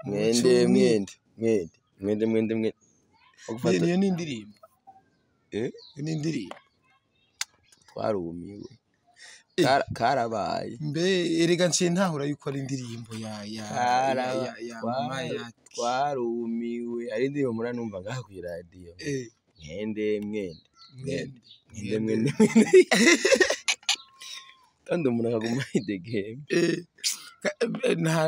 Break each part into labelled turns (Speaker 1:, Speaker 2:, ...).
Speaker 1: Mwende mwende mwende mwende mwende mwende. Ogufata
Speaker 2: Niyo ni indirimbo.
Speaker 1: Eh?
Speaker 2: Iyo ni indirimbo.
Speaker 1: Twarumiwe.
Speaker 2: Eh.
Speaker 1: Karabaye.
Speaker 2: Mbe erega nciye ntahura yuko ari indirimbo ya ya mama ya
Speaker 1: Twarumiwe. Ari indirimbo muranumva ngaha kw'iradiyo. Mwende mwende
Speaker 2: mwende
Speaker 1: mwende mwende mwende. Kandi umuntu akaguma yidegembya.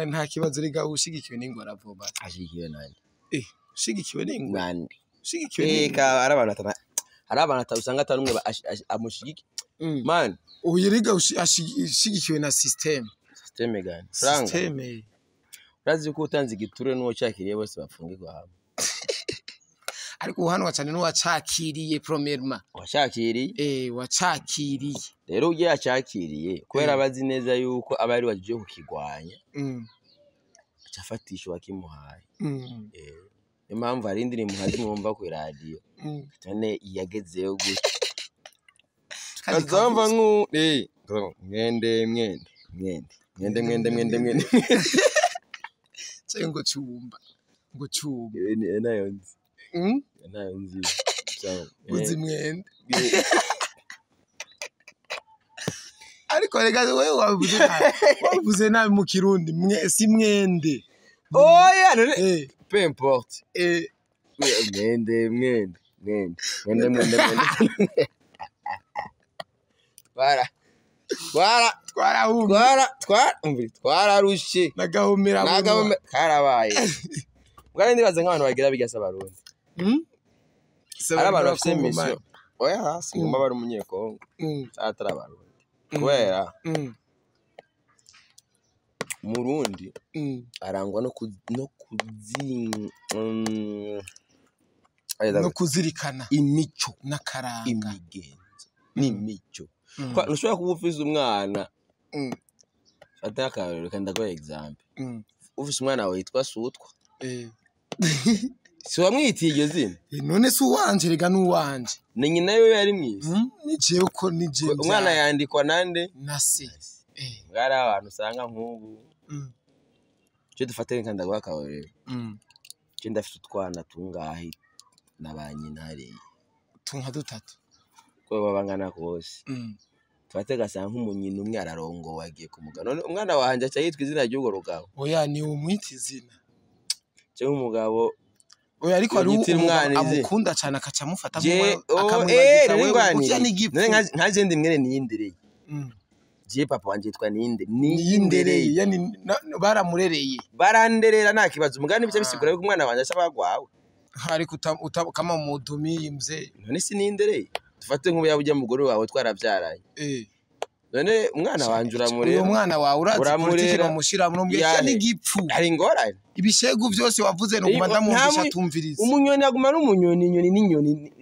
Speaker 2: Nta kibazo, rega ushigikiwe n'ingwe aravoma.
Speaker 1: Ashigikiwe nande?
Speaker 2: Ushigikiwe n'ingwe.
Speaker 1: Nande?
Speaker 2: Ushigikiwe n'ingwe.
Speaker 1: Eka, hari abantu atana, hari abantu usanga atari umwe amushigiki. Man,
Speaker 2: Uyu rega ushigikiwe na system.
Speaker 1: System gani? Franga.
Speaker 2: System.
Speaker 1: Urazi ko utanze igiture n'uwo cyakiriye bose bafungirwa hamwe.
Speaker 2: Ariko uhanwa cyane n'uwacakiriye premièrement.
Speaker 1: Wacakiriye?
Speaker 2: Wacakiriye.
Speaker 1: Rero ugiye yacakiriye kubera abazi neza yuko aba ari waje kukigwanya. Aca afatisha uwakimuhaye. Niyo mpamvu hari indirimbo nka zimwe wumva ku radio. None iyagezeyo gutya.
Speaker 2: Kandi
Speaker 1: Kazomva
Speaker 2: kavuze.
Speaker 1: nku mwende mwende mwende mwende mwende mwende mwende.
Speaker 2: Cyangwa ngo cumba. Ngo cumba.
Speaker 1: Ni nayo nzi. Nayo nzi. Cyangwa,
Speaker 2: Uzi mwende. Ariko rega wewe wabivuze nabi. Wabivuze nabi mu Kirundi. Mwe si mwende.
Speaker 1: Oya, none peu importe. Mwende mwende mwende mwende mwende mwende. Twara. Twara.
Speaker 2: Twarahumye.
Speaker 1: Twara, twara, umvi, twararushe.
Speaker 2: Nagahomera bunwa.
Speaker 1: Nagahome karabaye. Bwari ndibaza nk'abantu bagira bigasa abarundi. Hari abantu bafise mission. Oya, singomba bari umunyekongo. Atari abarundi. Kubera Murundi arangwa no no kuzi
Speaker 2: no kuzirikana
Speaker 1: imico,
Speaker 2: n'akaranga,
Speaker 1: imigenzo n'imico. Ntushobora kuba ufise umwana. Fata akarorero kandi ndaguha example. Ufise umwana wawe yitwa Sutwa. Si wamwitiye iryo zina?
Speaker 2: None si uwanje, rega n'uwanje.
Speaker 1: Ni nyina wiwe yari mwise.
Speaker 2: Ni jewe ko ni jewe.
Speaker 1: Umwana yandikwa nande?
Speaker 2: Na se.
Speaker 1: Bwari abantu usanga nk'ubu. Icyo dufate kandi ndaguha akarorero. Je ndafite utwana tungahe na ba nyina hariya.
Speaker 2: Tunka dutatu.
Speaker 1: Ko baba bangana kose. Tufate gasanga nk'umunyina umwe ararongowe agiye ku mugabo. None umwana wanje aca yitwa izina ry'urwo rugabo.
Speaker 2: Oya, ni umwita izina.
Speaker 1: Cyangwa umugabo.
Speaker 2: Oya, ariko hari
Speaker 1: Yitira
Speaker 2: umugabo
Speaker 1: umwana izina.
Speaker 2: amukunda cyane akaca amufata
Speaker 1: Je,
Speaker 2: nk'umwana,
Speaker 1: oh,
Speaker 2: akamwibagiza
Speaker 1: rero
Speaker 2: wewe,
Speaker 1: ngwani.
Speaker 2: burya ni igipfu.
Speaker 1: None nka je ndi mwene Niyindereye. Je papa wanje yitwa Niyinde.
Speaker 2: Niyindereye, yani baramurereye.
Speaker 1: Baranderera nta kibazo. Umugani bice bisigura yuko umwana wanje aca bagwawe.
Speaker 2: Ariko kama mudumiye mzee.
Speaker 1: None si Niyindereye. Dufate nk'ubu yaba ujya mugore wawe twarabyaranye. None umwana wanje uramurera.
Speaker 2: Uyo mwana wawe urazi
Speaker 1: Uramurera.
Speaker 2: politiki bamushira muri mbwe
Speaker 1: Yahe.
Speaker 2: ni igipfu.
Speaker 1: Hari ingorane.
Speaker 2: Ibishegu byose wavuze no guma ndamwumvisha atumviriza.
Speaker 1: Umunyoni aguma ari umunyoni, inyoni n'inyoni.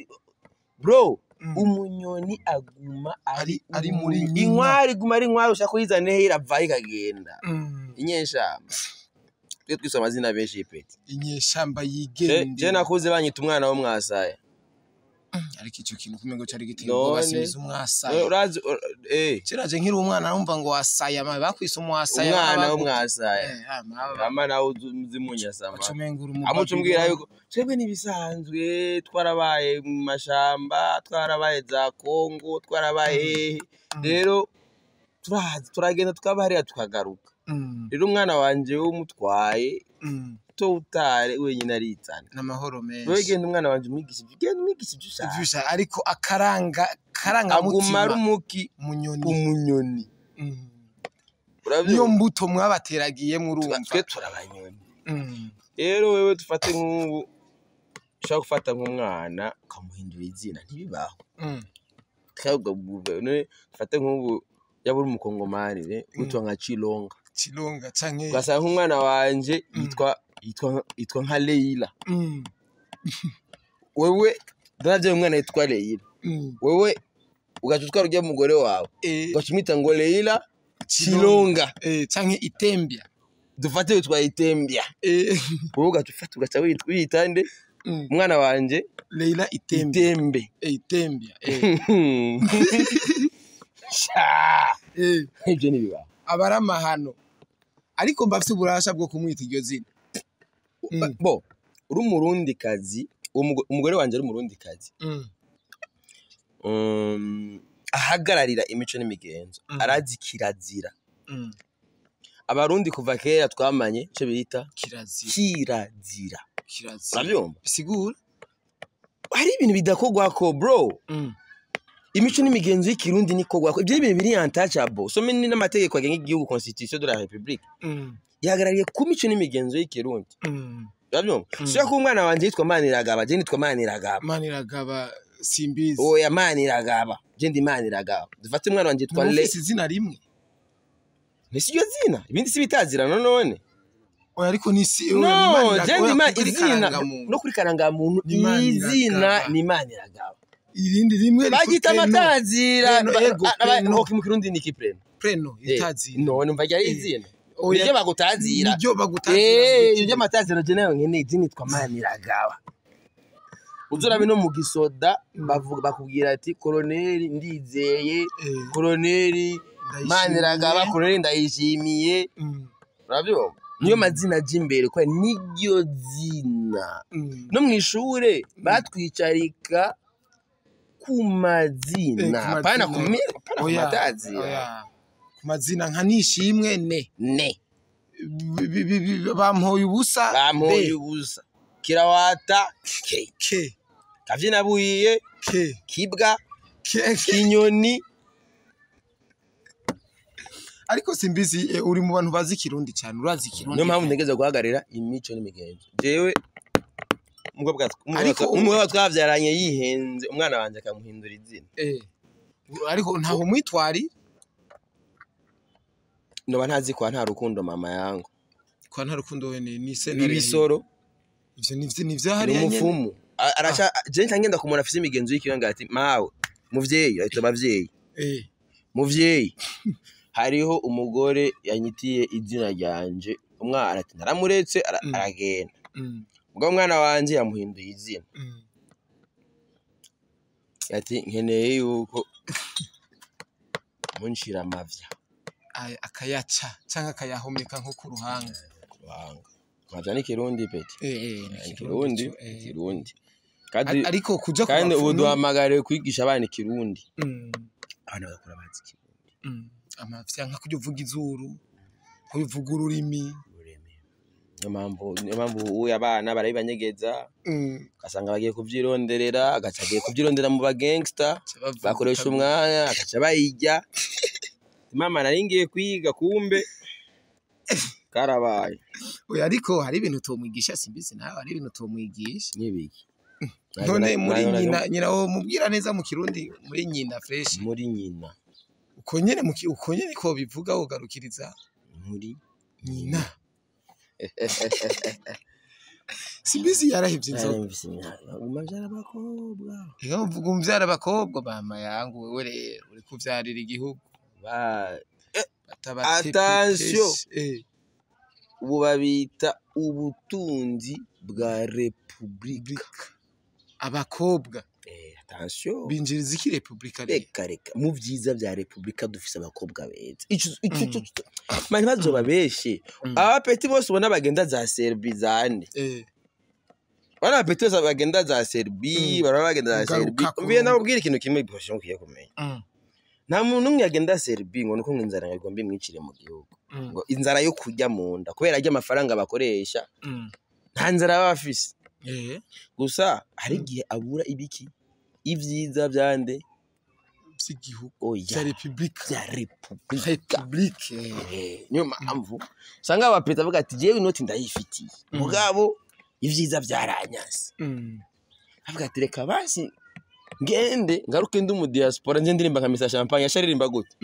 Speaker 1: Bro, umunyoni aguma ari
Speaker 2: Ari muri
Speaker 1: umunyoni.
Speaker 2: nyina.
Speaker 1: Inkwari iguma ari inkwari, ushaka kuyizana hehe iravayo ikagenda. Inyeshamba. Twe twise amazina benshi ipeti.
Speaker 2: Inyeshamba
Speaker 1: Je
Speaker 2: yigendera.
Speaker 1: nakuze banyita umwana wo mwasaya.
Speaker 2: Ariko ico kintu kumengo cari giteye
Speaker 1: None.
Speaker 2: ubwoba, simbizi umwasaya.
Speaker 1: Urazi
Speaker 2: Kera je nkiri umwana numva ngo wasaya, mama bakwise umwasaya.
Speaker 1: Umwana
Speaker 2: baba
Speaker 1: wo mwasaya.
Speaker 2: Mama
Speaker 1: Ama nawe uzi munyasama.
Speaker 2: Acumenga
Speaker 1: Amuca umbwira yuko twebwe n'ibisanzwe twarabaye mu mashamba, twarabaye za Kongo, twarabaye hehe. Rero turaza turagenda tukaba hariya tukagaruka. Rero umwana wanje w'umutwaye to utare wenyine arizana.
Speaker 2: N'amahoro menshi.
Speaker 1: Wewe genda umwana wanje umwigisha ibyo, genda umwigisha ibyo ushaka.
Speaker 2: Ivyo ushaka, ariko akaranga karanga
Speaker 1: Aguma ari
Speaker 2: mutima
Speaker 1: umuki
Speaker 2: umunyoni.
Speaker 1: Umunyoni. Urabyumva?
Speaker 2: Niyo mbuto mwabateragiye murumva.
Speaker 1: Twe turabanyoni. Rero wewe dufate nk'ubu ushobora gufata nk'umwana ukamuhindura izina, ntibibaho. Twebwe none dufate nk'ubu yaba uri umukongomani witwa nka Chilonga.
Speaker 2: Chilonga canke
Speaker 1: ugasanga nk'umwana wanje yitwa nka Leila. Wewe ndavye umwana yitwa Leila. Wewe ugaca utwara urya mugore wawe. Ugaca umwita ngo Leila Chilonga.
Speaker 2: Canke Itembia.
Speaker 1: Dufate witwa Itembia. Wowe ugaca ufata ugaca wiyita nde? Umwana wanje
Speaker 2: Leila Itembia.
Speaker 1: Itembe.
Speaker 2: Itembia.
Speaker 1: Sha! Ibyo ntibibaho.
Speaker 2: Aba ari amahano. Ariko mba mfite uburasha bwo kumwita iryo zina.
Speaker 1: Bo uri umurundi kazi, umugore wanje ari umurundi kazi, ahagararira imico n'imigenzo, arazi kirazira. Abarundi kuva kera twamanye ico bita
Speaker 2: Kirazira.
Speaker 1: kirazira.
Speaker 2: Kirazira.
Speaker 1: Uravyumva?
Speaker 2: Bisigura?
Speaker 1: Hari ibintu bidakorwako, bro. Imico n'imigenzo y'ikirundi nikorwako. Ivyo ni ibintu biri untouchable. Some ni n'amategeko agenga igihugu, constitution de la république, ihagarariye ku mico n'imigenzo y'ikirundi. Uravyumva? Sio ko umwana wanje yitwa Maniragaba, je nitwa Maniragaba.
Speaker 2: Maniragaba Simbizi.
Speaker 1: Oya, Maniragaba, je ndi Maniragaba. Dufate umwana wanje yitwa Le.
Speaker 2: Ufise izina rimwe.
Speaker 1: Ntisi iryo zina, ibindi si bitazirano none?
Speaker 2: Oya, ariko ni si
Speaker 1: No, je ndi izina no kuri karangamuntu.
Speaker 2: Ni Maniragaba.
Speaker 1: Izina ni Maniragaba.
Speaker 2: Irindi rimwe.
Speaker 1: Bagita amatazira.
Speaker 2: Prénom, ego, prénom.
Speaker 1: Ok, mu kirundi ni iki prénom?
Speaker 2: Prénom itazira.
Speaker 1: None umva ryari izina?
Speaker 2: Oya.
Speaker 1: Niryo bagutazira.
Speaker 2: Niryo bagutazira.
Speaker 1: Iryo matazira je nayo nkeneye. Je nitwa Maniragaba. Uzorabe no mu gisoda bavuga, bakubwira ati koloneli Ndizeye, koloneli
Speaker 2: Ndayishimiye.
Speaker 1: Maniragaba, koloneli Ndayishimiye. Urabyumva? Niyo mazina aja imbere kubera niryo zina. No mw'ishure batwicarika ku mazina,
Speaker 2: Ku
Speaker 1: apana
Speaker 2: mazina.
Speaker 1: apana ku
Speaker 2: Oya,
Speaker 1: matazira.
Speaker 2: oya. Ku mazina nka Nishimwe ne
Speaker 1: Ne.
Speaker 2: Bampoye ubusa.
Speaker 1: Bampoye
Speaker 2: B.
Speaker 1: ubusa, Kirawata ke.
Speaker 2: Ke.
Speaker 1: Kavyinabuhiye.
Speaker 2: Ke.
Speaker 1: Kibwa.
Speaker 2: Ke.
Speaker 1: Kinyoni.
Speaker 2: Ariko Simbizi, uri mu bantu bazi ikirundi cyane, urazi ikirundi.
Speaker 1: Niyo mpamvu ntegeza guhagararira imico n'imigenzo. Jewe
Speaker 2: Ariko
Speaker 1: umugabo twavyaranye yihenze, umwana wanje akamuhindura izina,
Speaker 2: Ariko ntaho mwitwari.
Speaker 1: Noba ntazi kwa nta rukundo mama yangu.
Speaker 2: Kwa nta rukundo we ni sentare.
Speaker 1: Ibisoro.
Speaker 2: Ivyo ni vya
Speaker 1: Ni
Speaker 2: hariya nyene.
Speaker 1: umupfumu. Araca je nca ngenda kumubona afise imigenzo y'ikirundi, ati mawe muvyeyi, ahita abavyeyi, muvyeyi, hariho umugore yanyitiye izina ryanje. Umwana ati naramuretse aragenda, ubwo umwana wanje yamuhinduye izina. Ati nkeneye yuko munshira amavya.
Speaker 2: Akayaca canke akayahomeka nko ku ruhanga.
Speaker 1: Ruhanga. Amavya ni kirundi, petit.
Speaker 2: Ni
Speaker 1: Kirundi.
Speaker 2: ico,
Speaker 1: Kirundi kandi.
Speaker 2: Ariko kuja ku
Speaker 1: Kandi ubu
Speaker 2: bapfumu-
Speaker 1: duhamagariwe kwigisha abana ikirundi, abana bagakura bazi ikirundi.
Speaker 2: Amavya nka kurya uvuga izuru, kurya uvuga ururimi.
Speaker 1: Ururimi. Niyo mpamvu ubu abana barabibanyegeza, ugasanga bagiye kuvyironderera, agaca agiye kuvyirondera mu ba gangster.
Speaker 2: Ca bavuga
Speaker 1: Bakoresha umwanya, agaca bayirya. Mama, nari ngiye kwiga, kumbe karabaye.
Speaker 2: Oya, ariko hari ibintu utomwigisha, Simbizi, nawe hari ibintu utomwigisha.
Speaker 1: N'ibiki?
Speaker 2: None muri nyina, nyina wo mubwira neza mu kirundi, muri nyina fresh.
Speaker 1: Muri nyina.
Speaker 2: Uko nyene uko nyene ko bivuga, wogarukiriza.
Speaker 1: Muri
Speaker 2: nyina. Simbizi yarahevye inzoga.
Speaker 1: Umavyara abakobwa.
Speaker 2: Ega uvuga umvyara abakobwa, mama yangu, wewe rero uri kuvyarira igihugu.
Speaker 1: Attention. Ubu babita ubutunzi bwa repubulika.
Speaker 2: Abakobwa.
Speaker 1: Attention.
Speaker 2: Binjiriza iki repubulika rero?
Speaker 1: Reka reka, mu vyiza vya repubulika dufise abakobwa beza. Ico mani bazobabeshe. Aba petits bose ubona bagenda za Serbie zande, bana ba petits bose bagenda za Serbie, baraba bagenda za
Speaker 2: Ugaruka
Speaker 1: Serbie.
Speaker 2: ku-
Speaker 1: Mbiye nababwira ikintu kimwe bifashe mukwiye kumenya. Nta muntu n'umwe yagenda Serbie ngo nuko ngo inzara ngo igomba imwicire mu gihugu, ngo inzara yo kurya mu nda, kubera arya amafaranga bakoresha, nta nzara baba bafise. Gusa hari igihe abura ibiki, ibyiza byande?
Speaker 2: Vy'igihugu.
Speaker 1: Oya.
Speaker 2: Vya repubulika.
Speaker 1: Bya repubulika.
Speaker 2: Republike.
Speaker 1: Niyo mpamvu usanga abaperezida bavuga ati jewe inoti ndayifitiye, mugabo ivyiza byaranyase. Avuga ati reka basi ngende ngaruke ndi mu diaspora, nje ndirimba nka Mr Champagne. Yasharirimba gute?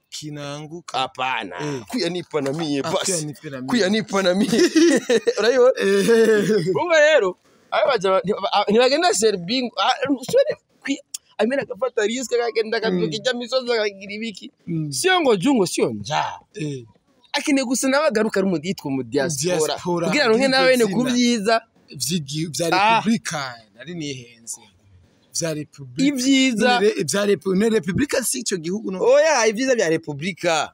Speaker 2: Kinanguka.
Speaker 1: Hapana. Kuya nipa na mie.
Speaker 2: Ah,
Speaker 1: Basi.
Speaker 2: kuya nipe na mie.
Speaker 1: Kuya nipa na mie, urayibona? Urumva rero ayo baja ntibagenda Serbie ngo usubire amena agafata risque, akagenda akaduka ijya misozi, akagira ibiki. Siyo ngo jungo, siyo njaa. Akeneye gusa nawe agaruka ari yitwa mu diaspora,
Speaker 2: Diaspora,
Speaker 1: kugira ngo nawe ne ku
Speaker 2: iryo zina.
Speaker 1: byiza
Speaker 2: Vya repubulika, nari nihenze, vya repubulika.
Speaker 1: Ibyiza.
Speaker 2: None vya ne repubulika si ico gihugu no?
Speaker 1: Oya, ibyiza bya repubulika.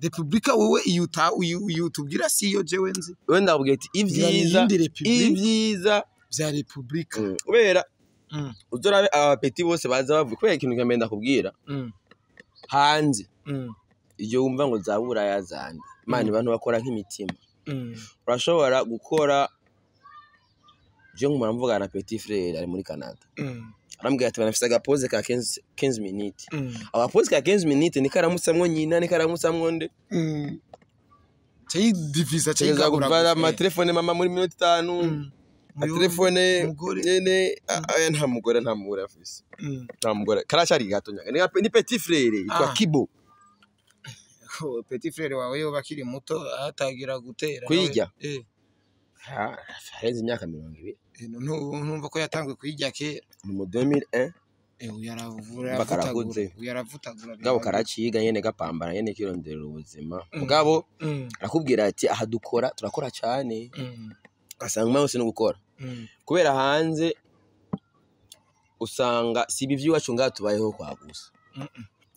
Speaker 2: Republika wewe iyo utubwira si iyo jewe nzi.
Speaker 1: Wewe ndabwira ati ivyiza ivyiza
Speaker 2: vya Republika.
Speaker 1: Kubera uzorabe abapeti bose baza bavuye kubera ikintu cyambere ndakubwira. Hanze. Iyo wumva ngo zabura yazande. Mani abantu bakora nk'imitima. Urashobora gukora je nk'umuntu mvuga na petit frère ari muri Canada. Arambwira ati banafise agapoze ka 15 minutes. Agapoze ka 15 minutes ni karamutsamwo nyina ni karamutsamwo nde.
Speaker 2: Cyi divisa cyi
Speaker 1: gabura ama telefone mama muri minute 5. Telefone nyene aya nta mugore afise. Nta mugore karashari gato nyaga. Ni petit frère yitwa Kibo.
Speaker 2: Petit frère wawe yo bakiri muto atagira gutera.
Speaker 1: Kwijya. Ha, hareze imyaka 20.
Speaker 2: Ntumva ko yatangwe kwijya kera.
Speaker 1: Ni mu 2001.
Speaker 2: Uyaravutagura.
Speaker 1: Gabo karaciga nyene gapambana nyene kironderera ubuzima. Mugabo arakubwira ati aha dukora turakora cyane. Asanga umwe wese no gukora. Kubera hanze usanga si ibi by'iwacu ngaha tubayeho kwa gusa.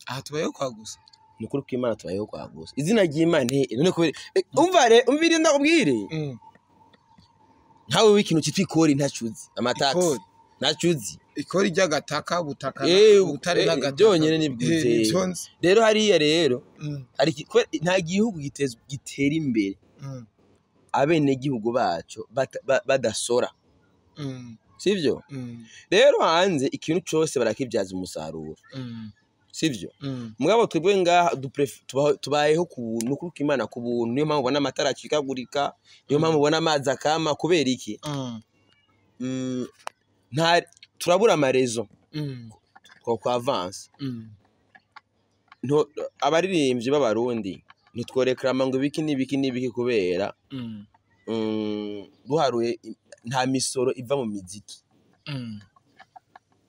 Speaker 2: Aha tubayeho kwa gusa.
Speaker 1: Nukuri kw'Imana tubayeho kwa gusa. Izina ry'Imana none kubera umva umvire ndakubwire. Ntawe w'ikintu cyitwa ikori ntacuzi amataxi ntacuzi
Speaker 2: ikori ry'agataka butaka butare n'agataka
Speaker 1: byonyene nibwize. Rero hariya rero hari nta gihugu gitera imbere abene gihugu baco badasora. Sivyo? Rero hanze ikintu cyose barakibyaza umusaruro. Sivyo? Mugabo twebwe ngaha tubayeho ku buntu kuko Imana ku buntu niyo mpamvu ubona amatara acikagurika niyo mpamvu ubona amazi akama kubera iki nta turabura amarezo kwa avance. Abaririmbyi b'abarundi ntitworekrama ngo ibiki n'ibiki n'ibiki kubera duharuye nta misoro iva mu miziki.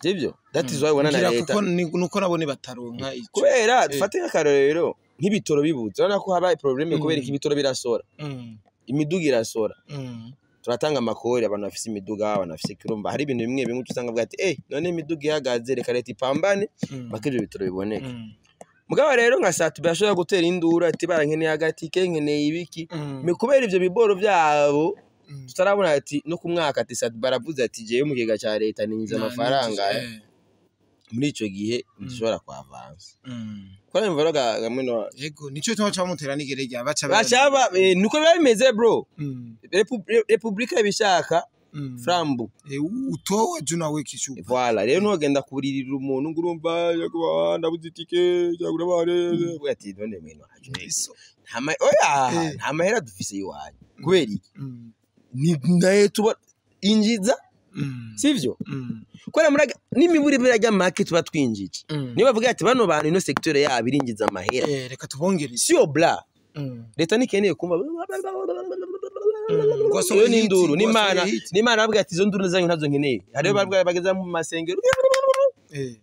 Speaker 1: Sivyo? That is why ubona na leta
Speaker 2: kuko nuko nabone bataronka ico.
Speaker 1: Kubera dufate nk'akarorero nk'ibitoro bibuze urabona ko habaye probleme kubera ibitoro birasora. Imiduga irasora. Turatanga amakori abantu bafise imiduga abantu bafise kirumba hari ibintu bimwe bimwe usanga bwa ati none imiduga ihagaze reka leta ipambane baka ivyo bitoro biboneke. Mugabo rero nka Satu bashobora gutera induru ati barankeneye agatike nkeneye ibiki. Kubera ivyo biboro byabo tutarabona ati no ku mwaka ati Satu baravuze ati jewe mu kigega ca leta ninjiza amafaranga muri ico gihe dushobora kwa avance. Kwa imvaro gamwe no
Speaker 2: yego nico cyo cyamutera nigere baca
Speaker 1: nuko biba bimeze bro. Republika ibishaka frambu
Speaker 2: utowe juna wekishu.
Speaker 1: Voilà rero ntogenda kuburirira umuntu ngo urumva yakuba ndabuze itike cyagura bare ati none mwino oya nta mahera dufise iwanyu kubera iki ni naye tuba injiza sivyo kubera muraga n'imiburi birajya make tuba twinjije niba bavuga ati bano bantu ino secteur yabo irinjiza amahera
Speaker 2: reka tubongereze
Speaker 1: siyo bla leta nikeneye kumva iyo ni induru n'Imana n'Imana bavuga ati izo nduru zanyu ntazo nkeneye hariyo bavuga bageza mu masengero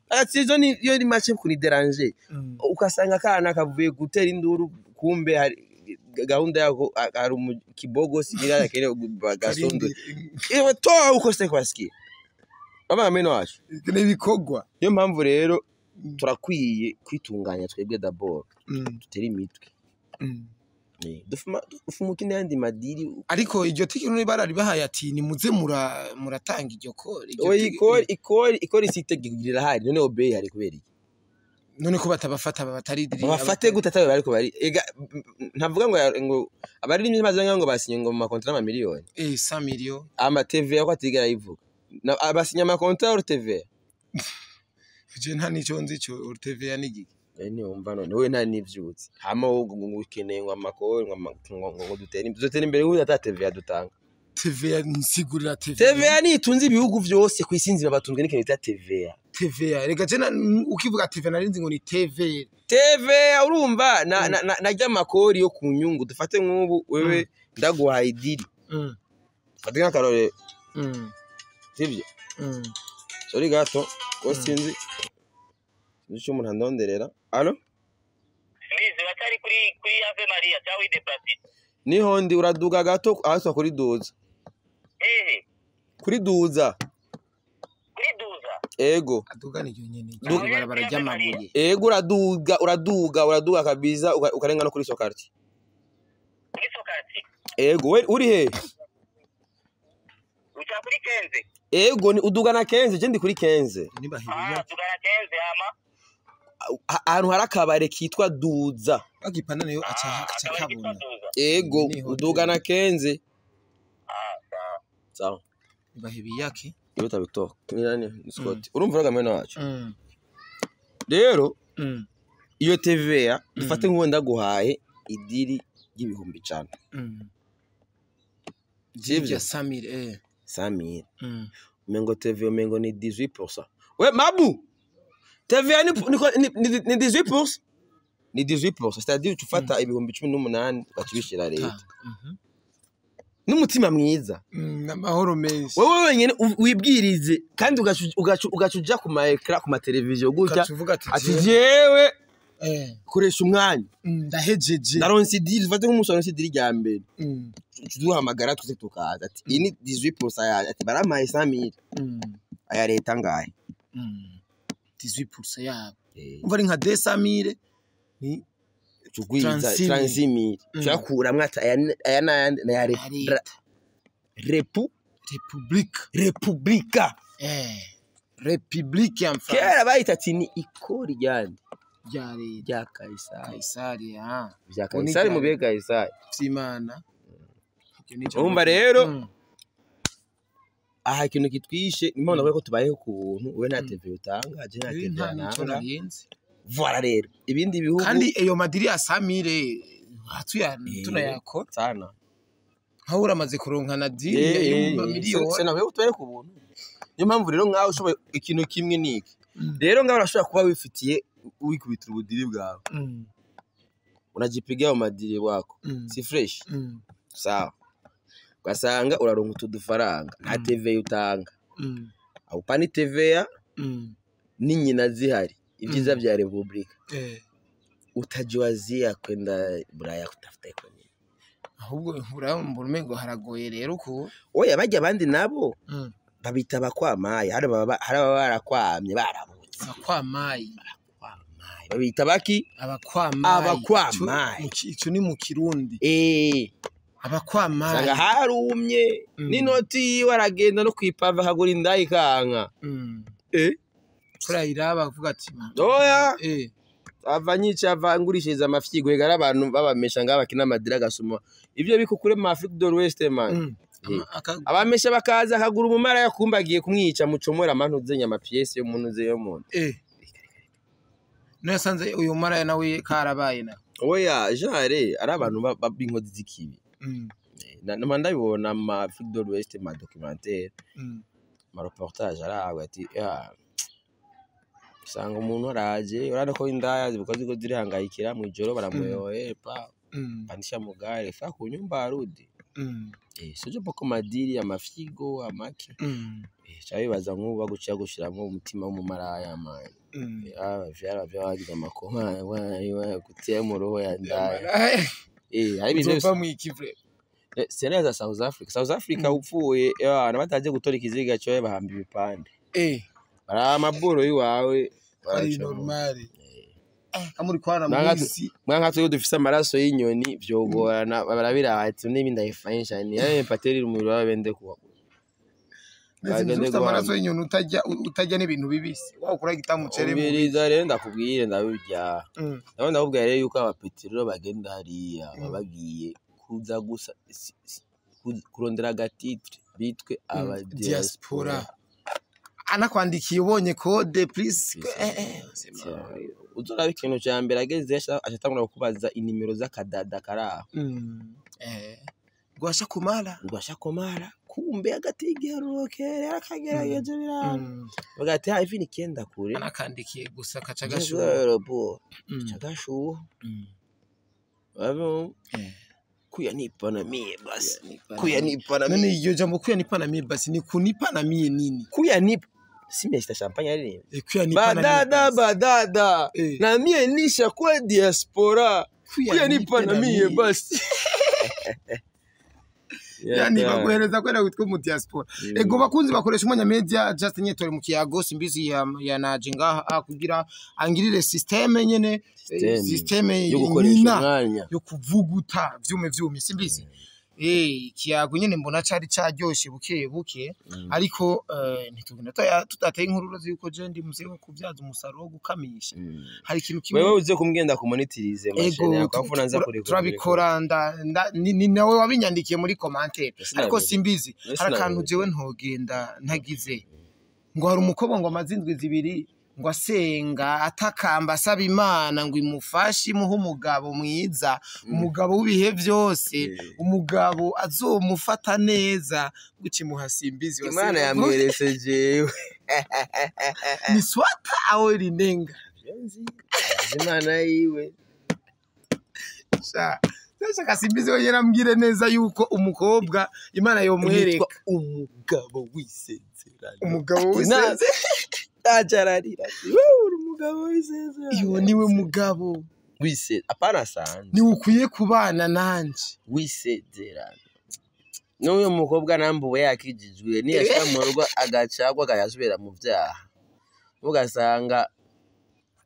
Speaker 1: ati izo ni yo ni make kuni déranger ukasanga akana kavuye gutera induru kumbe hari gahunda yako ari mu kibogo sigira yakere bagasonde ewe toa uko se kwasikia baba meno wacu
Speaker 2: n'ibikogwa.
Speaker 1: Niyo mpamvu rero turakwiye kwitunganya twebwe d'abord dutere imitwe dufumuka n'andi madiri.
Speaker 2: Ariko iryo tike none bararibahaye ati ni muze muratanga iryo kori.
Speaker 1: Oya ikori sitegirira hari none obey hari kubera iki
Speaker 2: none ko batabafata bataridiriye
Speaker 1: bafate gute atabe bariko bari ega ntavuga ngo abaririmbyi maze ngo basinye ngo mu makontra ama miliyoni
Speaker 2: 100 million
Speaker 1: ama TVA ko atigera yivuga abasinya ama kontra or TVA
Speaker 2: je nta nico nzi cyo or TVA ni giki
Speaker 1: ni umva none wewe nta nivyutse hama ngo ukeneye ngo amakori ngo dutere imbere ubu ata TVA dutanga.
Speaker 2: TVA nsigurira TVA
Speaker 1: TVA nitunze ibihugu vyose kwisinzira batunzwe n'ikintu bita TVA.
Speaker 2: TVA rega je ukivuga TVA narinzi ngo ni TV
Speaker 1: TVA urumva na na makori yo kunyungu dufate nk'ubu wewe ndaguhaye idiri fate nk'akarore sivyo sorry gato ko sinzi nico umuntu andonderera. Allo
Speaker 3: Mbizi batari kuri Ave Maria cyangwa ide Placide
Speaker 1: niho ndi uraduga gato ahaswa kuri duza. Kuri duza.
Speaker 3: Kuri duza.
Speaker 1: Ego.
Speaker 2: Adugana iryo nyene iryo barabara ry'amabuye.
Speaker 1: Ego, uraduga uraduga uraduga kabisa, ukarenga no kuri Sokarti.
Speaker 3: Kuri Sokati.
Speaker 1: Ego, we uri he?
Speaker 3: Uca kuri 15.
Speaker 1: Ego, ni uduga na 15, je ndi kuri 15.
Speaker 2: Niba
Speaker 3: Ah,
Speaker 2: hiriya
Speaker 3: tugana 15 hama.
Speaker 1: Ahantu hari akabare kitwa Duza.
Speaker 2: Bagipana nayo aca
Speaker 3: Ah,
Speaker 2: aca
Speaker 3: akabari kitwa
Speaker 2: kabona.
Speaker 3: Duza.
Speaker 1: Ego,
Speaker 2: Ni hoteli.
Speaker 1: uduga na 15.
Speaker 3: Ah, sawa.
Speaker 1: Sawa.
Speaker 2: Niba hibiyake.
Speaker 1: Iyo tabitoka. Ni nani? Ni Scott. Urumva uraga mwene wacu. Rero iyo TVA dufate nk'uwo ndaguhaye idiri y'ibihumbi 100. Sivyo?
Speaker 2: Sivyo Samir eh.
Speaker 1: 100,000. Umengo TVA umengo ni 18%. We Mabu. TVA ni 18%. Ni 18%, c'est-à-dire ufata 18,000 ukakibishira leta. N'umutima mwiza.
Speaker 2: N'amahoro menshi.
Speaker 1: Wewe wenyene wibwirize kandi ugaca uja ku ma écran, ku ma televiziyo gutya
Speaker 2: Ugaca uvuga ati
Speaker 1: ati jewe koresha umwanya
Speaker 2: ndahejeje.
Speaker 1: Naronse idiri, ufate nk'umunsi waronse idiri rya mbere, tuduhamagara twese tukaza ati iyi ni 18% yaje, ati barampaye 100,000, aya leta ngahe?
Speaker 2: 18% yabo. Umva ari nka 200,000 ni
Speaker 1: Tugwiza
Speaker 2: 36,000.
Speaker 1: 36,000. Tuyakuramwo ati aya n'ayandi ni aya
Speaker 2: Aya leta.
Speaker 1: repu
Speaker 2: Republique.
Speaker 1: Republika.
Speaker 2: Republique ya France.
Speaker 1: Kera bayita ati ni ikori ryandi
Speaker 2: Rya leta.
Speaker 1: rya Kaisari.
Speaker 2: Kaisari ah.
Speaker 1: Vya
Speaker 2: Ubu ni
Speaker 1: Kaisari
Speaker 2: rya
Speaker 1: mu bihe Kaisari.
Speaker 2: Vy'Imana. Iryo ni ijambo
Speaker 1: Urumva rero aha ikintu kitwishe ni impamvu ko tubayeho ku buntu, we nta TV utanga, je nta
Speaker 2: Eh,
Speaker 1: TV
Speaker 2: nta nico
Speaker 1: nanga.
Speaker 2: narinzi.
Speaker 1: Voilà, rero ibindi bihugu
Speaker 2: Kandi ayo madiri ya Samire hatuya tunayakora.
Speaker 1: Sana.
Speaker 2: Nkaho uramaze kuronka na diri y'amamiliyoni.
Speaker 1: Se nawe tubaye ku buntu, niyo mpamvu rero nkawe ushoboye ikintu kimwe niki rero ngaho urashobora kuba wifitiye wikubitira ubudiri bwawe, unajipigia umadiri wako, si fresh? Sawa, ugasanga uraronka utu dufaranga, nta TV utanga, awupana TVA n'inyina zihari, ibyiza bya republika. Utajiwazia kwenda Buraya kutafuta ekonomi?
Speaker 2: Ahubwo urambona umengo haragoye rero ko
Speaker 1: Oya, bajya abandi nabo babita abakwamaye, hari ababa barakwamye barabutse.
Speaker 2: Abakwamayi.
Speaker 1: Abakwamaye babita baki?
Speaker 2: Abakwamayi.
Speaker 1: Abakwamayi.
Speaker 2: Ico ni mu Kirundi. Abakwamayi.
Speaker 1: Usanga harumye n'inoti yiwe aragenda no kwipava akagura indaya ikanka.
Speaker 2: Kurayiraba avuga ati
Speaker 1: Oya. Ava nyica ava ngurishiriza amafyigo ega abantu babamesha ngaho bakina amadira agasoma ivyo bikukure mu Afrique de l'Ouest man. Abamesha bakaza akagura umumara yakumba agiye kumwica mucomora amantuze nyama pièce yo muntu yo muntu.
Speaker 2: No yasanze uyu maraya nawe karabaye na.
Speaker 1: Oya, genre ari abantu b'inkozi z'ikibi. Nama ndabibona mu Afrique de l'Ouest, ma documentaire, ma reportage arawe ati ya usanga umuntu araje urabona ko indaya zibiko ziko zirihangayikira mu ijoro baramuyoye pa pandisha mugare fa ku nyumba arudi. Soje poko madiri amafyigo amaki. Ca bibaza nk'ubu baguciye gushiramwo umutima w'umumaraya man. Vyara vyagize amakoma kutia mu roho ya ndaya. Hari ibintu
Speaker 2: Uzova mu ikivre.
Speaker 1: Sena za South Africa. South Africa upfuye abantu bataje gutora ikiziga cyo bahamba ibipande. Bari amaburo yiwawe
Speaker 2: Ari
Speaker 1: baracamo.
Speaker 2: Normal. Kamuri kwana
Speaker 1: Nanga
Speaker 2: mwisi.
Speaker 1: Mwa nka dufise amaraso y'inyoni vyogorana barabira ati n'ibindi ndayifanyisha ni yaye pateri umubiri wawe bende kuwa.
Speaker 2: Ndetse
Speaker 1: Bagende
Speaker 2: ufite amaraso
Speaker 1: guhamba.
Speaker 2: y'inyoni utajya n'ibintu bibisi. Wa ukora igitamucere mu.
Speaker 1: Umviriza rero ndakubwire ndabirya. Ndabona ndakubwira rero yuko abapeti rero bagenda hariya baba bagiye kuza gusa kurondera agatitre bitwe aba
Speaker 2: Diaspora. Anakwandikiye ubonye code please.
Speaker 1: Uzoraba ikintu ca mbere ageze acatangura kukubaza inimero z'akadada karaho.
Speaker 2: Gwasha kumara.
Speaker 1: Ngo ashakomara kumbe hagati y'igiharuro yarakagerageje biranga bavuga ati ha ivi nikienda kure.
Speaker 2: Anakandikiye gusa kaca gashuha.
Speaker 1: Gashuha cagashuha babo kuya nipa na mie basi kuya nipa na
Speaker 2: None
Speaker 1: mie.
Speaker 2: iryo jambo kuya nipa na mie basi ni kunipa na mie nini?
Speaker 1: Kuya nipa si Mr Champagne aririmba.
Speaker 2: Kuya nipa na mie
Speaker 1: badada
Speaker 2: basi.
Speaker 1: Badada na mie nisha kwa diaspora kuya nipa na mie basi.
Speaker 2: Yani baguhereza kubera witwa mu diaspora. Ego bakunzi bakoresha Umwanya Media, just nyene turi mu kiyago. Simbizi ya naje ngaha kugira angirire système nyene,
Speaker 1: Système
Speaker 2: système
Speaker 1: yo gukoresha
Speaker 2: nyina
Speaker 1: umwanya.
Speaker 2: Yo kuvuguta vyume vyumye. Simbizi, ikiyago nyene mbona cari caryoshe buke buke, ariko ntitugenda tudateye inkuru uzi yuko je ndi muzee wo kubyaza umusaruro wo gukamisha. Hari ikintu kimwe
Speaker 1: Wewe uze kumgenda kumonitirize mashini
Speaker 2: Ego,
Speaker 1: yako, afu naanza kurekodi.
Speaker 2: Turabikora, ni nawe wabinyandikiye muri commentaire, ariko
Speaker 1: Sinabizi.
Speaker 2: simbizi, hari akantu
Speaker 1: Sinabizi.
Speaker 2: jewe ntogenda ntagize ngo hari umukobwa ngo amaze indwi 2 ngo asenga, atakamba, asaba Imana ngo imufashe, imuhe umugabo mwiza, umugabo w'ibihe byose, umugabo azomufata neza, guca imuha Simbizi wa
Speaker 1: Imana
Speaker 2: Serugo.
Speaker 1: yamwerese jewe.
Speaker 2: Ni swata aho rinenga.
Speaker 1: Imana yiwe.
Speaker 2: Sha, ndashaka Simbizi wenyine ambwire neza yuko umukobwa Imana yomwereka
Speaker 1: Yitwa umugabo w'isezerano.
Speaker 2: Umugabo w'isezerano.
Speaker 1: Acararira ati: "Wewe uri umugabo w'isezerano."
Speaker 2: Iyo niwe mugabo.
Speaker 1: Wise apana sanze.
Speaker 2: Niwe ukwiye kubana nanje.
Speaker 1: W'isezerano. N'uyu mukobwa nambuwe yakijijwe, niyashika mu rugo agacagwa, akayasubira mu vyaha, ugasanga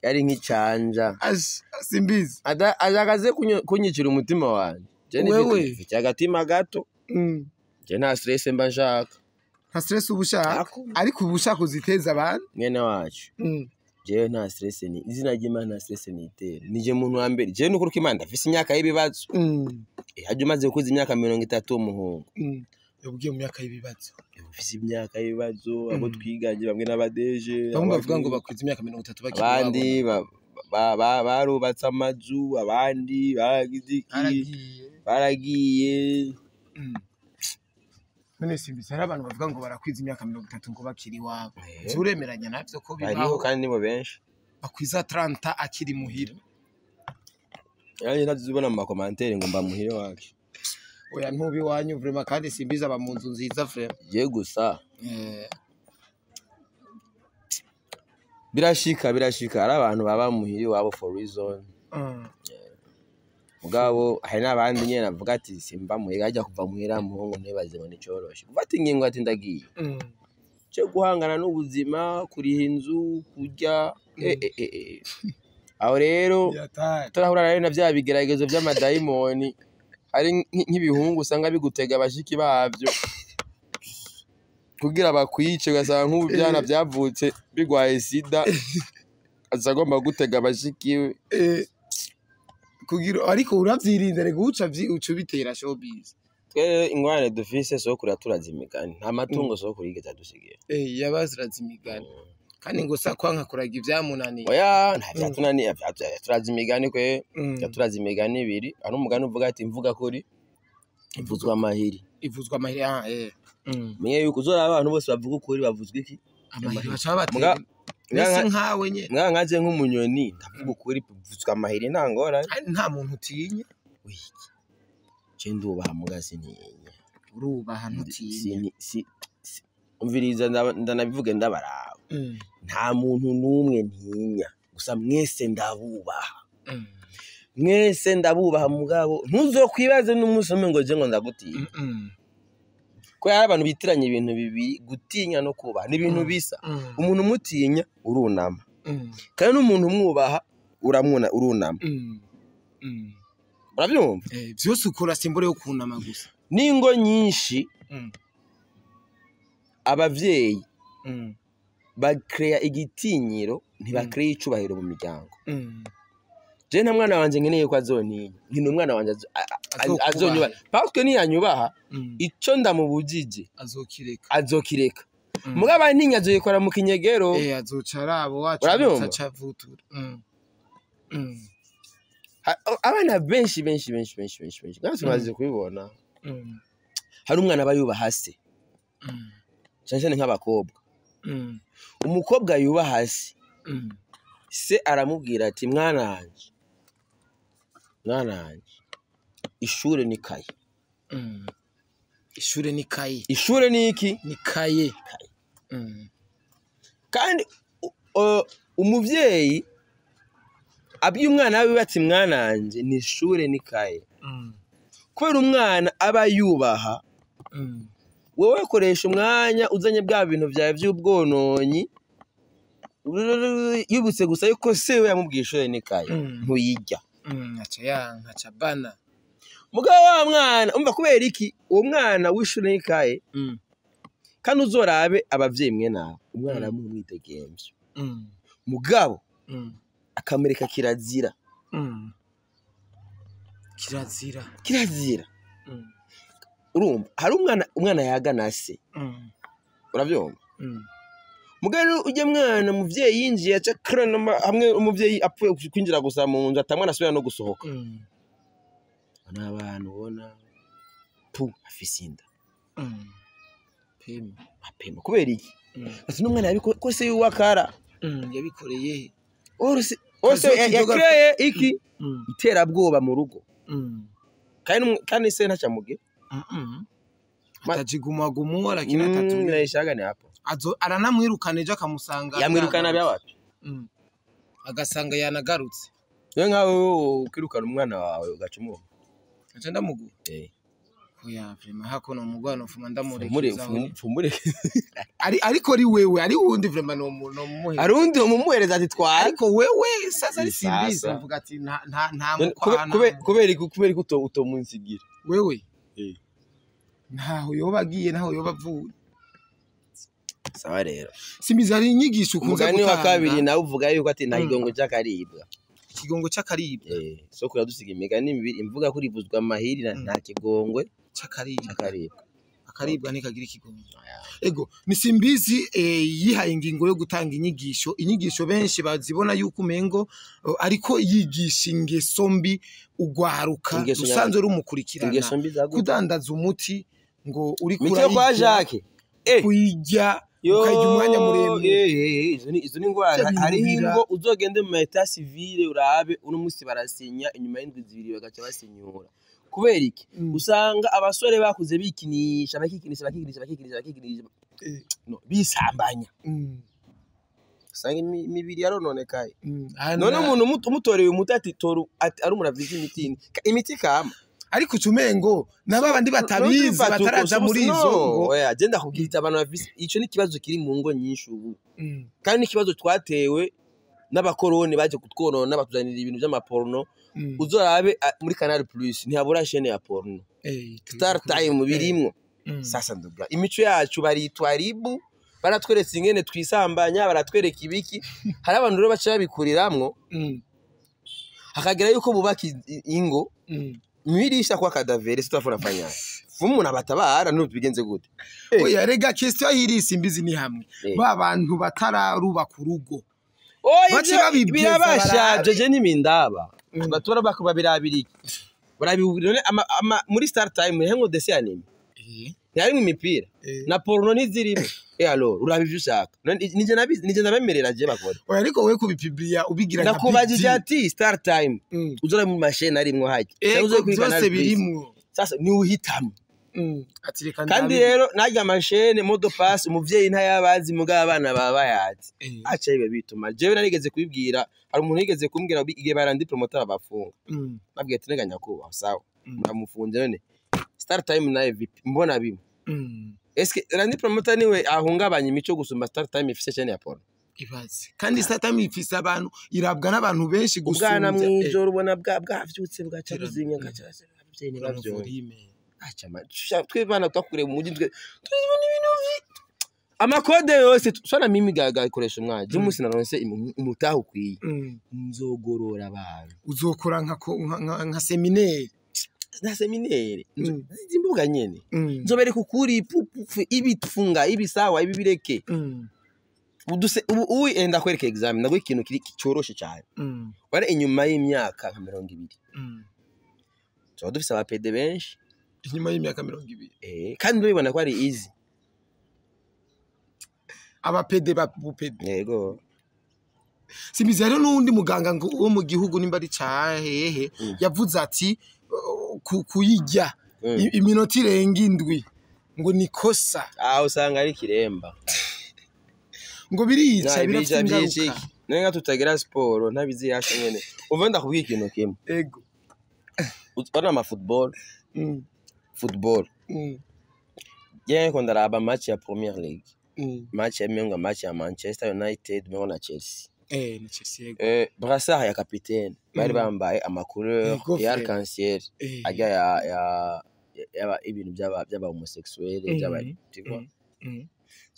Speaker 1: yari nk'icanja.
Speaker 2: Ash, Simbizi.
Speaker 1: Ashakaze kunyicira umutima wanje. Je
Speaker 2: Wewe.
Speaker 1: nifite agatima gato. Je nta stress mba nshaka.
Speaker 2: Nta stress uba ushaka?
Speaker 1: Ako.
Speaker 2: Ariko uba ushaka uziteza abantu.
Speaker 1: Mwene wacu, jewe nta stress, ni izina ry'Imana, nta stress nitera. Nije muntu wa mbere, jewe nukuri ko Imana ndafise imyaka y'ibibazo. Hajya umaze gukuza imyaka 30 umuhungu,
Speaker 2: Yabwiye mu myaka y'ibibazo.
Speaker 1: Ufise imyaka y'ibibazo. Abo twiganye bamwe n'abadeje.
Speaker 2: Bamwe bavuga ngo bakwiza imyaka 30 bakiri.
Speaker 1: Abandi barubatse amazu, abandi baragize iki.
Speaker 2: Baragiye.
Speaker 1: Baragiye.
Speaker 2: None Simbizi, hari abantu bavuga ngo barakwiza imyaka 30 ngo bakiri iwabo. Uremeranya navyo ko
Speaker 1: Hariho,
Speaker 2: bibaho?
Speaker 1: kandi nibo benshi.
Speaker 2: Bakwiza 30 akiri muhira.
Speaker 1: Nanjye ntazibona mu ma commentaires ngo mba muhire wacu.
Speaker 2: Oya, ntubi iwanyu vraiment, kandi Simbizi aba mu nzu nziza vraiment.
Speaker 1: Je gusa birashika, birashika ari abantu baba muhira iwabo for reason. Mugabo hari n'abandi nyene navuga ati simba muhira. Ajya kuva muhira muhungu, ntibaze ngo nicoroshe gufata ingingo ati ndagiye cyo guhangana n'ubuzima, kuriha inzu, kurya, eh. Aho rero
Speaker 2: Yatari.
Speaker 1: turahura rero na vya bigeragezo vy'amadayimoni. Hari nk'ibihungu usanga bigutega abashiki babyo kugira bakwice, ugasanga nk'ubu vyana vyavutse bigwaye sida, aza agomba gutega abashiki we.
Speaker 2: Kugira ariko uravyirinda rego, uca uca ubitera showbiz.
Speaker 1: Twe ingorane dufise, sokuru yaturaze imigani. Nta matungo sokuru yigeze adusigira.
Speaker 2: Yabaziraza imigani kandi ngo sakwanka kuraga ivyamunaniye.
Speaker 1: Oya, nta vyatunaniye, yaturaze imigani kwe. Yaturaze imigani ibiri. Hari umugani uvuga ati: "Mvuga kuri ivuzwa amahiri."
Speaker 2: Ivuzwa amahiri, ah.
Speaker 1: Menye yuko uzora abantu bose bavuga ukuri bavuzwa iki?
Speaker 2: Amahiri, baca babatera. Mbese nkawe nyene.
Speaker 1: Mwa nkaje nk'umunyoni, ndavuga ukuri bivuzwa amahiri, nta ngorane.
Speaker 2: Kandi nta muntu utinya.
Speaker 1: Wiki je ndubaha muga sintinya.
Speaker 2: Urubaha, ntutinya.
Speaker 1: Umviriza, ndanabivuge ndabaraba. Nta muntu n'umwe ntinya, gusa mwese ndabubaha. Mwese ndabubaha, mugabo ntuzokwibaze n'umunsi umwe ngo je ngo ndagutinya, ko hari abantu bitiranya ibintu bibiri: gutinya no kubaha ni ibintu bisa. Umuntu umutinya urunama, kandi n'umuntu umwubaha uramwuna, urunama. Urabyumva?
Speaker 2: Vyose ukora simbure yo kunama gusa.
Speaker 1: N'ingo nyinshi, abavyeyi bakeya igitinyiro, ntibakeya icubahiro mu miryango. Je nta mwana wanje nkeneye ko azontinya, nkina umwana wanje
Speaker 2: Azokubaha.
Speaker 1: azonyubaha, parce que niyanyubaha, ico ndamubujije
Speaker 2: Azokireka.
Speaker 1: azokireka. Mugabo antinya azoyikora mu kinyegero.
Speaker 2: Azoca arabo wacu.
Speaker 1: Urabyumva?
Speaker 2: Aca avutura.
Speaker 1: Abana benshi benshi benshi benshi benshi benshi ngaho tumaze kubibona, hari umwana aba yubaha se, cyane cyane nk'abakobwa. Umukobwa yubaha se, se aramubwira ati: "Mwana wanje, mwana wanje, ishure ni kaye."
Speaker 2: Ishure ni kaye.
Speaker 1: Ishure ni iki?
Speaker 2: Ni kaye.
Speaker 1: Kandi umuvyeyi abwiye umwana wiwe ati: "Mwana wanje, ni ishure ni kaye," kubera umwana aba yubaha. Wowe koresha umwanya uzanye bwa bintu vyawe vy'ubwononyi, yibutse gusa yuko se we yamubwiye ishure n'ikaye, ntuyijya.
Speaker 2: Aca yanka, aca bana.
Speaker 1: Mugabo wa mwana, umva, kubera iki uwo mwana w'ishure n'ikaye, kandi uzorabe abavyeyi mwe nawe, umwana amuha umwidegemvyo, mugabo akamureka kirazira.
Speaker 2: Kirazira.
Speaker 1: Kirazira. Urumva hari umwana yagana se, uravyumva? Mugabo rero ujya mwana, umuvyeyi yinjiye aca karana hamwe, umuvyeyi apfuye kwinjira gusa mu nzu, atamwana asubira no gusohoka. N'abantu ubona pu afise inda.
Speaker 2: Pema.
Speaker 1: Apema kubera iki? Ati n'umwana yabiko ko se yuwakara.
Speaker 2: Yabikoreye he?
Speaker 1: Ose ose
Speaker 2: Kazoki
Speaker 1: yakreye iki iterabwoba mu rugo, kandi se ntacamuge.
Speaker 2: Atajigumagumua lakini atatulia.
Speaker 1: Naishaga ni hapo.
Speaker 2: Aranamwirukana ejo akamusanga.
Speaker 1: Yamwirukana bya wapi?
Speaker 2: Agasanga yanagarutse.
Speaker 1: Niyo nkawe wowe ukirukana umwana wawe ugaca umuha.
Speaker 2: Aca ndamugura. Oya, vraiment hako no mugwana ufuma ndamurekeza.
Speaker 1: Fumure.
Speaker 2: Ari ariko ari wewe, ari wundi vraiment no mumuhe.
Speaker 1: Hari undi umumuhereza ati twara.
Speaker 2: Ariko wewe sasa ari
Speaker 1: Sasa.
Speaker 2: Simbizi mvuga ati nta mukwana.
Speaker 1: Kubera iki utomunsigira?
Speaker 2: Wewe ntaho yoba agiye, ntaho yoba avuye.
Speaker 1: Sawa rero.
Speaker 2: Simbizi, hari inyigisho ukunze
Speaker 1: Umugani wa
Speaker 2: gutanga.
Speaker 1: kabiri nawe uvuga yuko ati nta kigongo cy'akaribwa.
Speaker 2: Ikigongo c'akaribwa.
Speaker 1: Soko yadusiga imigani mibiri imvuga ko rivuzwa amahiri na nta kigongwe
Speaker 2: C'akaribwa.
Speaker 1: cy'akaribwa.
Speaker 2: Akaribwa ntikagira ikigongo. Ego, ni Simbizi yihaye ingingo yo gutanga inyigisho benshi bazibona yuko umengo ariko yigisha ingeso mbi ugwaruka
Speaker 1: Ingeso
Speaker 2: rusanzwe rumukurikirana.
Speaker 1: Ingeso mbi za gute?
Speaker 2: Kudandaza umuti ngo uri
Speaker 1: Miti yo kwa Jacques.
Speaker 2: kuyirya ukajya umwanya muremure.
Speaker 1: Izo ni ingwara.
Speaker 2: Ivyo bintu
Speaker 1: Hariho ingo uzogende mu état civil urabe, uno munsi barasinya, inyuma y'indwi 2 bagaca basinyura. Kubera iki? Usanga abasore bakuze bikinisha, bakikinisha, bakikinisha, bakikinisha, bakikinisha, no bisambanya. Usanga imibiri yarononekaye. None umuntu umutoreye umuti ati tora, ati ari umuntu avize imiti, imiti kama.
Speaker 2: Ariko ucumengo nabo bandi batabizi bataraja muri izo ngo.
Speaker 1: Oya, je ndakubwira, abantu bafise ico ni ikibazo kiri mu ngo nyinshi ubu, kandi n'ikibazo twatewe n'abakoroni baje kutwonona, batuzanira ibintu vy'amaporno. Uzorabe muri Canal Plus ntihabura chaîne ya porno, Star Time birimwo. Sasa nduga imico yacu baritwa ribu, baratweretse ingene twisambanya, baratwereka ibiki. Hari abantu rero baca babikuriramwo, hakagera yuko bubaka ingo, mirisha kwa cadavre sitafuna fanya fumu nabatabara nubigenze gute?
Speaker 2: Oya rega, question hiri Simbizi ni hamwe ba bantu batararubaka urugo
Speaker 1: Oya,
Speaker 2: bace
Speaker 1: ivyo
Speaker 2: babibwiza
Speaker 1: birabasha.
Speaker 2: Barabe.
Speaker 1: Jeje n'imindaba batora bako babirabiriki barabi none muri Star Time hengo dessin animé ntiharimwo imipira na porno ntizirimo. Alors uraba ivyo ushaka. None nije nabizi, nije ndabemerera je bakora.
Speaker 2: Oya, ariko we kubipibliya ubigira nka big
Speaker 1: Ndakubajije
Speaker 2: deal.
Speaker 1: ati Star Time uzora mu mashene arimwo hajya. Cyangwa uzoye
Speaker 2: Ego,
Speaker 1: kuri
Speaker 2: byose
Speaker 1: Canal Plus.
Speaker 2: birimwo.
Speaker 1: Sasa ni uhitamo.
Speaker 2: Ati reka
Speaker 1: Kandi
Speaker 2: ndabe.
Speaker 1: rero narya mashene mot de passe umuvyeyi ntayabazi, mugabo abana baba bayazi. Aca biba bituma jewe narigeze kubibwira, hari umuntu yigeze kumbwira igihe barandi promoter babafunga. Nabwiye ati nega nyakubahwa, sawa, muramufunze, none Star Time naye VP mbona bimwe. Eske randi promoter niwe ahungabanya imico gusumba Star Time ifise chaîne ya porno?
Speaker 2: Ibaze, kandi Star Time ifise abantu, irabwa n'abantu benshi
Speaker 1: Ubwana
Speaker 2: gusumbya.
Speaker 1: mwijoro ubona bwa bwavyutse bwaca buzimya, gaca abavyeyi ntibavyumva.
Speaker 2: Volume.
Speaker 1: Aca twe bana twakuriye mu mujyi, twe tuzibona ibintu amakode yose sona mimi gakoresha umwana je umunsi naronse umutahe ukwiye, nzogorora abantu.
Speaker 2: Uzokora nka séminaire.
Speaker 1: Na séminaire izi mbuga nyene, nzobereka ukuri pu, pu, pu, ibi funga ibi, sawa, ibi bireke. Uduse ubu ubu enda kwereka examen, ndaguha ikintu kiri cyoroshe cyane. Wari inyuma y'imyaka nka 20, tuba dufise abapédé benshi.
Speaker 2: Inyuma y'imyaka 20?
Speaker 1: Kandi ndabibona ko ari easy.
Speaker 2: Abapédé ba bupédé?
Speaker 1: Yego.
Speaker 2: Simbizi, hariho n'uwundi muganga ngo wo mu gihugu nimba ari cahehe, yavuze ati kuyirya iminota irenga 7 ngo ni kosa.
Speaker 1: Ah, usanga ari kiremba.
Speaker 2: Ngo birica,
Speaker 1: Na
Speaker 2: birafite
Speaker 1: ibija
Speaker 2: ingaruka.
Speaker 1: byinshi none nka tutagira siporo ntabizi yasha nyene. Umva, ndakubwira ikintu kimwe.
Speaker 2: Ego.
Speaker 1: Urabona ama football, football, Yewe ko ndaraba match ya Premier League, match ya mengo, match ya Manchester United mengo na Chelsea.
Speaker 2: Eh, ni Chelsea, yego.
Speaker 1: Brassard ya capitaine bari bambaye ama couleur
Speaker 2: Yego,
Speaker 1: ya
Speaker 2: frère.
Speaker 1: arc-en-ciel, ajya ya yaba ibintu by'aba homosexuel, by'aba, tu vois,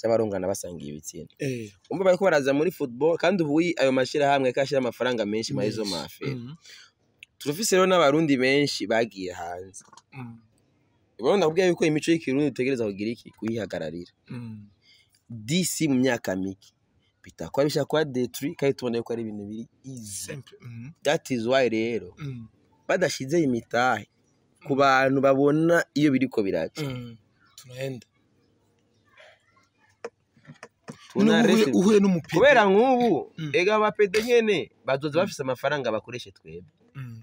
Speaker 1: by'abarungana basangiye ibitsina. Umva, bariko baraza muri football, kandi ubu ayo mashirahamwe kashira amafaranga menshi muri izo ma affaires. Turafise rero n'Abarundi benshi bagiye hanze. Ubona, ndakubwiye yuko imico y'Ikirundi dutegereza kugira iki, kuyihagararira. D'ici mu myaka mike bitakuba bishaka kuba détruit, kandi tubona yuko ari ibintu biri easy.
Speaker 2: Simple.
Speaker 1: That is why rero badashize imitahe ku bantu babona iyo biriko biraca.
Speaker 2: Tunaenda.
Speaker 1: Tuna
Speaker 2: Uhuye uhuye n'umu pédé.
Speaker 1: Kubera nk'ubu ega aba pédé nyene bazoza bafise amafaranga bakoreshe twebwe.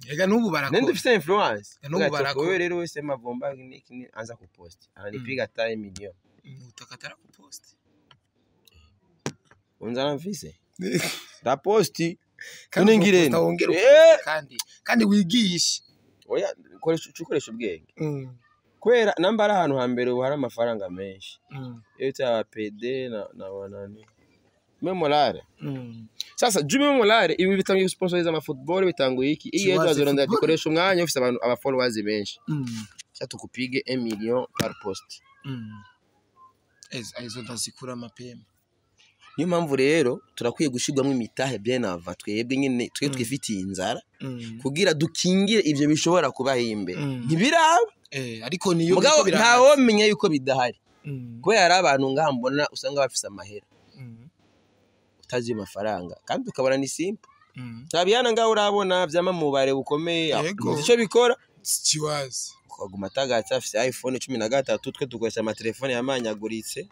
Speaker 2: Ega n'ubu barakora.
Speaker 1: Nende ufise influence.
Speaker 2: N'ubu barakora.
Speaker 1: Wewe rero wese mavomba niki ni anza kupost ananipiga hata million.
Speaker 2: Utakatara kupost.
Speaker 1: Unzana mfise ndaposti.
Speaker 2: Kandi
Speaker 1: Uningirene.
Speaker 2: uposta wongere uposte, kandi wigishe.
Speaker 1: Oya, koresha ukoresha ubwenge, kubera namba ari ahantu hambere ubu hari amafaranga menshi, iyo aba pédé na banani memorare. Sasa juu memorare ibi bitangiye sponsoriza ama football, bitanguye iki iyi
Speaker 2: Kiwaze
Speaker 1: ejo azorondera
Speaker 2: football.
Speaker 1: Gikoresha umwanya ufise abantu aba followers benshi. Cha tukupige 1 million par post.
Speaker 2: Ezo ndazikura mapema.
Speaker 1: Niyo mpamvu rero turakwiye gushirwamo imitahe bien avant, twebwe nyine twe twifitiye inzara, kugira dukingire ivyo bishobora kubaho imbere. Ntibiraba.
Speaker 2: Eh, ariko niyo
Speaker 1: mugabo
Speaker 2: biriko biraza.
Speaker 1: Ntawomenya yuko bidahari, kubera hari abantu ngaha mbona usanga bafise amahera, utazi ayo mafaranga, kandi ukabona ni simple. Tabiyana ngaho urabona vyama mu bare bukomeye.
Speaker 2: Yego.
Speaker 1: Ico bikora
Speaker 2: Kiwazi.
Speaker 1: ukaguma atagatse afise iPhone 13, twe dukoresha amatelefone yamanyaguritse.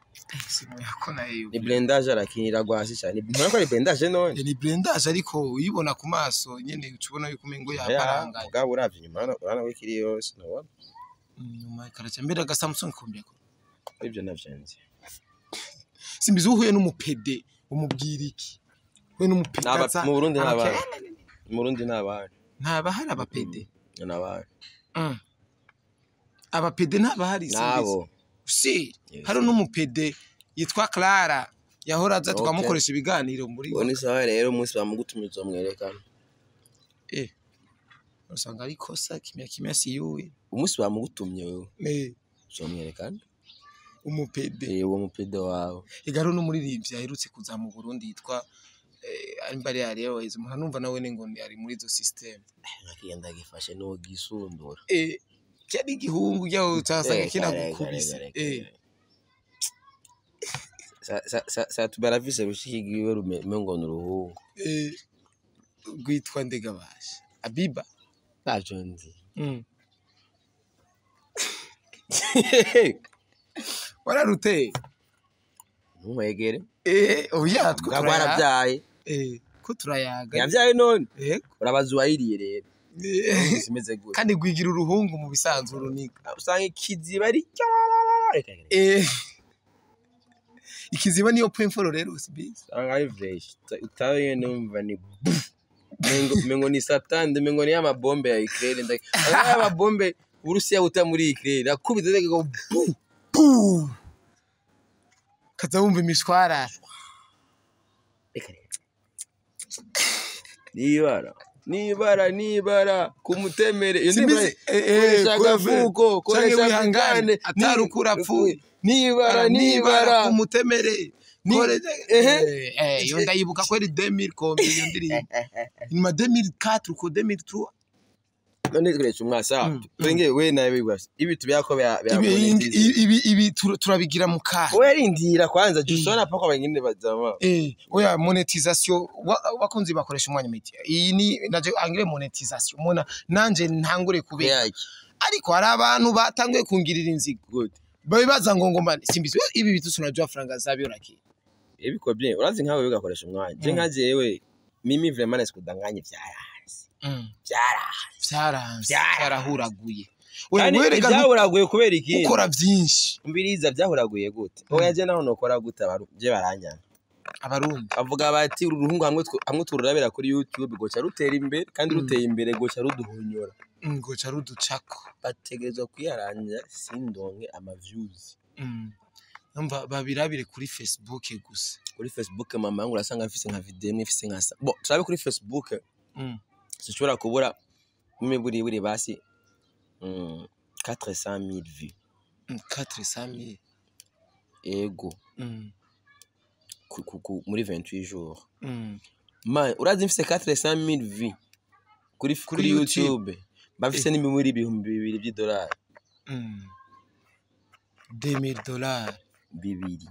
Speaker 2: Simu yako nayo.
Speaker 1: Ni blindage, arakinira gwasi cyane, ntubona ko ari blindage none?
Speaker 2: Ni blindage, ariko uyibona ku maso nyene uca ubona yuko umengo yaparangaye.
Speaker 1: Mugabo uravye inyuma urabona ko ikiri yose, ntubona?
Speaker 2: Nyuma karaca mbere aga Samsung kumbya ko.
Speaker 1: Ibyo navyo nzi.
Speaker 2: Simbizi, uhuye n'umu pédé umubwira iki? Uhuye n'umu pédé aza
Speaker 1: Mu Burundi nta bantu, mu Burundi nta bantu.
Speaker 2: Ntabahari aba pédé.
Speaker 1: Nta bantu.
Speaker 2: Aba pédé ntabahari, simbizi.
Speaker 1: Nabo.
Speaker 2: Si.
Speaker 1: Yes.
Speaker 2: Hari n'umu pédé yitwa Clara yahora aza tukamukoresha ibiganiro muri
Speaker 1: Uwo ni sawa rero, umunsi bamugutumye uzomwerekana.
Speaker 2: Eh, usanga ari kosa kimya kimya siyuwe.
Speaker 1: Umunsi bamugutumye wewe uzomwerekana.
Speaker 2: Umu pédé.
Speaker 1: Eh, uwo mu pédé wawe.
Speaker 2: Ega hariho n'umuririmbyi aherutse kuza mu Burundi yitwa ari mbari Airways, umuntu numva nawe ngo ari muri izo system.
Speaker 1: Nkakigenda gifashe n'uwo gisundura.
Speaker 2: Eh, cyari igihungu ryaho utasanga kinagukubise.
Speaker 1: Sa tubarafise rushiki rwiwe rumengo ni uruhungu.
Speaker 2: Eh, rwitwa Ndegabasha Abiba.
Speaker 1: Ntavyo nzi.
Speaker 2: Wararuteye.
Speaker 1: Ntumwegere.
Speaker 2: Eh, oya, two
Speaker 1: Bwa
Speaker 2: turayaga.
Speaker 1: rwarabyaye.
Speaker 2: Eh, ko turayaga.
Speaker 1: Yabyaye none.
Speaker 2: Yego.
Speaker 1: Urabaza uwayiriye rero. Simeze gute?
Speaker 2: Kandi rwigira uruhungu mu bisanzwe uruniga.
Speaker 1: Usanga ikiziba ari reka reka.
Speaker 2: Eh, ikiziba niyo point fort rero, sibizi.
Speaker 1: Usanga ari fresh utawe numva ni mengo ni satani, mengo ni amabombe ya Ukraine, amabombe Uburusiya buta muri Ukraine akubita ngo bu.
Speaker 2: Bu, kaza wumva imishwarara.
Speaker 1: Reka reka, nibara nibara nibara kumutemere iyo
Speaker 2: Simbizi,
Speaker 1: ndirimbo, koresha agafuko,
Speaker 2: canke
Speaker 1: koresha
Speaker 2: wihangane,
Speaker 1: apikane,
Speaker 2: atari ukurapfu.
Speaker 1: Nibara nibara
Speaker 2: kumutemere.
Speaker 1: Ehe.
Speaker 2: Iyo ndayibuka kweri, 2000 kombi iyo ndirimbo nyuma 2004 ko 2003.
Speaker 1: None koresha umwasa twenge we nawe bigwasa ibi tubyako bya bya
Speaker 2: Ibi ibi turabigira mu kahe?
Speaker 1: Oya, rindira kwanza jusona pako bengine bazama.
Speaker 2: Eh, oya, monetisation wakunzi bakoresha umwanya media iyi ni naje angire monetisation mona nanje ntangure kubera.
Speaker 1: Yaki.
Speaker 2: Ariko hari abantu batanguye kungirira inzigo.
Speaker 1: Good.
Speaker 2: Babibaza ngo mba simbizi ibi bitu tunajua franga zabyo raki.
Speaker 1: Ibiko bien, urazi nkawe bigakoresha umwanya je nka jewe mimi vraiment nasikudanganye, byaranze. Byaranze.
Speaker 2: Vyaranze.
Speaker 1: Vyaranze.
Speaker 2: Vyarahuraguye.
Speaker 1: Kandi
Speaker 2: Wereka
Speaker 1: byahuraguye kubera ikindi.
Speaker 2: Gukora vyinshi.
Speaker 1: Umbiriza, byahuraguye gute? Oya, je naho nokora gute, abantu je baranyana.
Speaker 2: Abarundi
Speaker 1: Bavuga bati uru ruhungu hamwe tururabira kuri YouTube goca rutera imbere, kandi ruteye imbere goca ruduhonyora.
Speaker 2: Ngoca ruducako.
Speaker 1: Bategerezwa kwiyarangira sindonke ama views.
Speaker 2: Umva, babirabire kuri Facebook gusa.
Speaker 1: Kuri Facebook mama yangu urasanga mfise nka video imwe ifise nka bo turabe kuri Facebook. Sinshobora kubura n'imiburiburi basi 400 000 vues.
Speaker 2: 400 000?
Speaker 1: Ego. Muri 28 jours. Man, urazi mfise 400 000 vues kuri
Speaker 2: YouTube.
Speaker 1: YouTube, mba mfise n'imiburi 2000 by'idolari.
Speaker 2: $2000.
Speaker 1: Bibiri.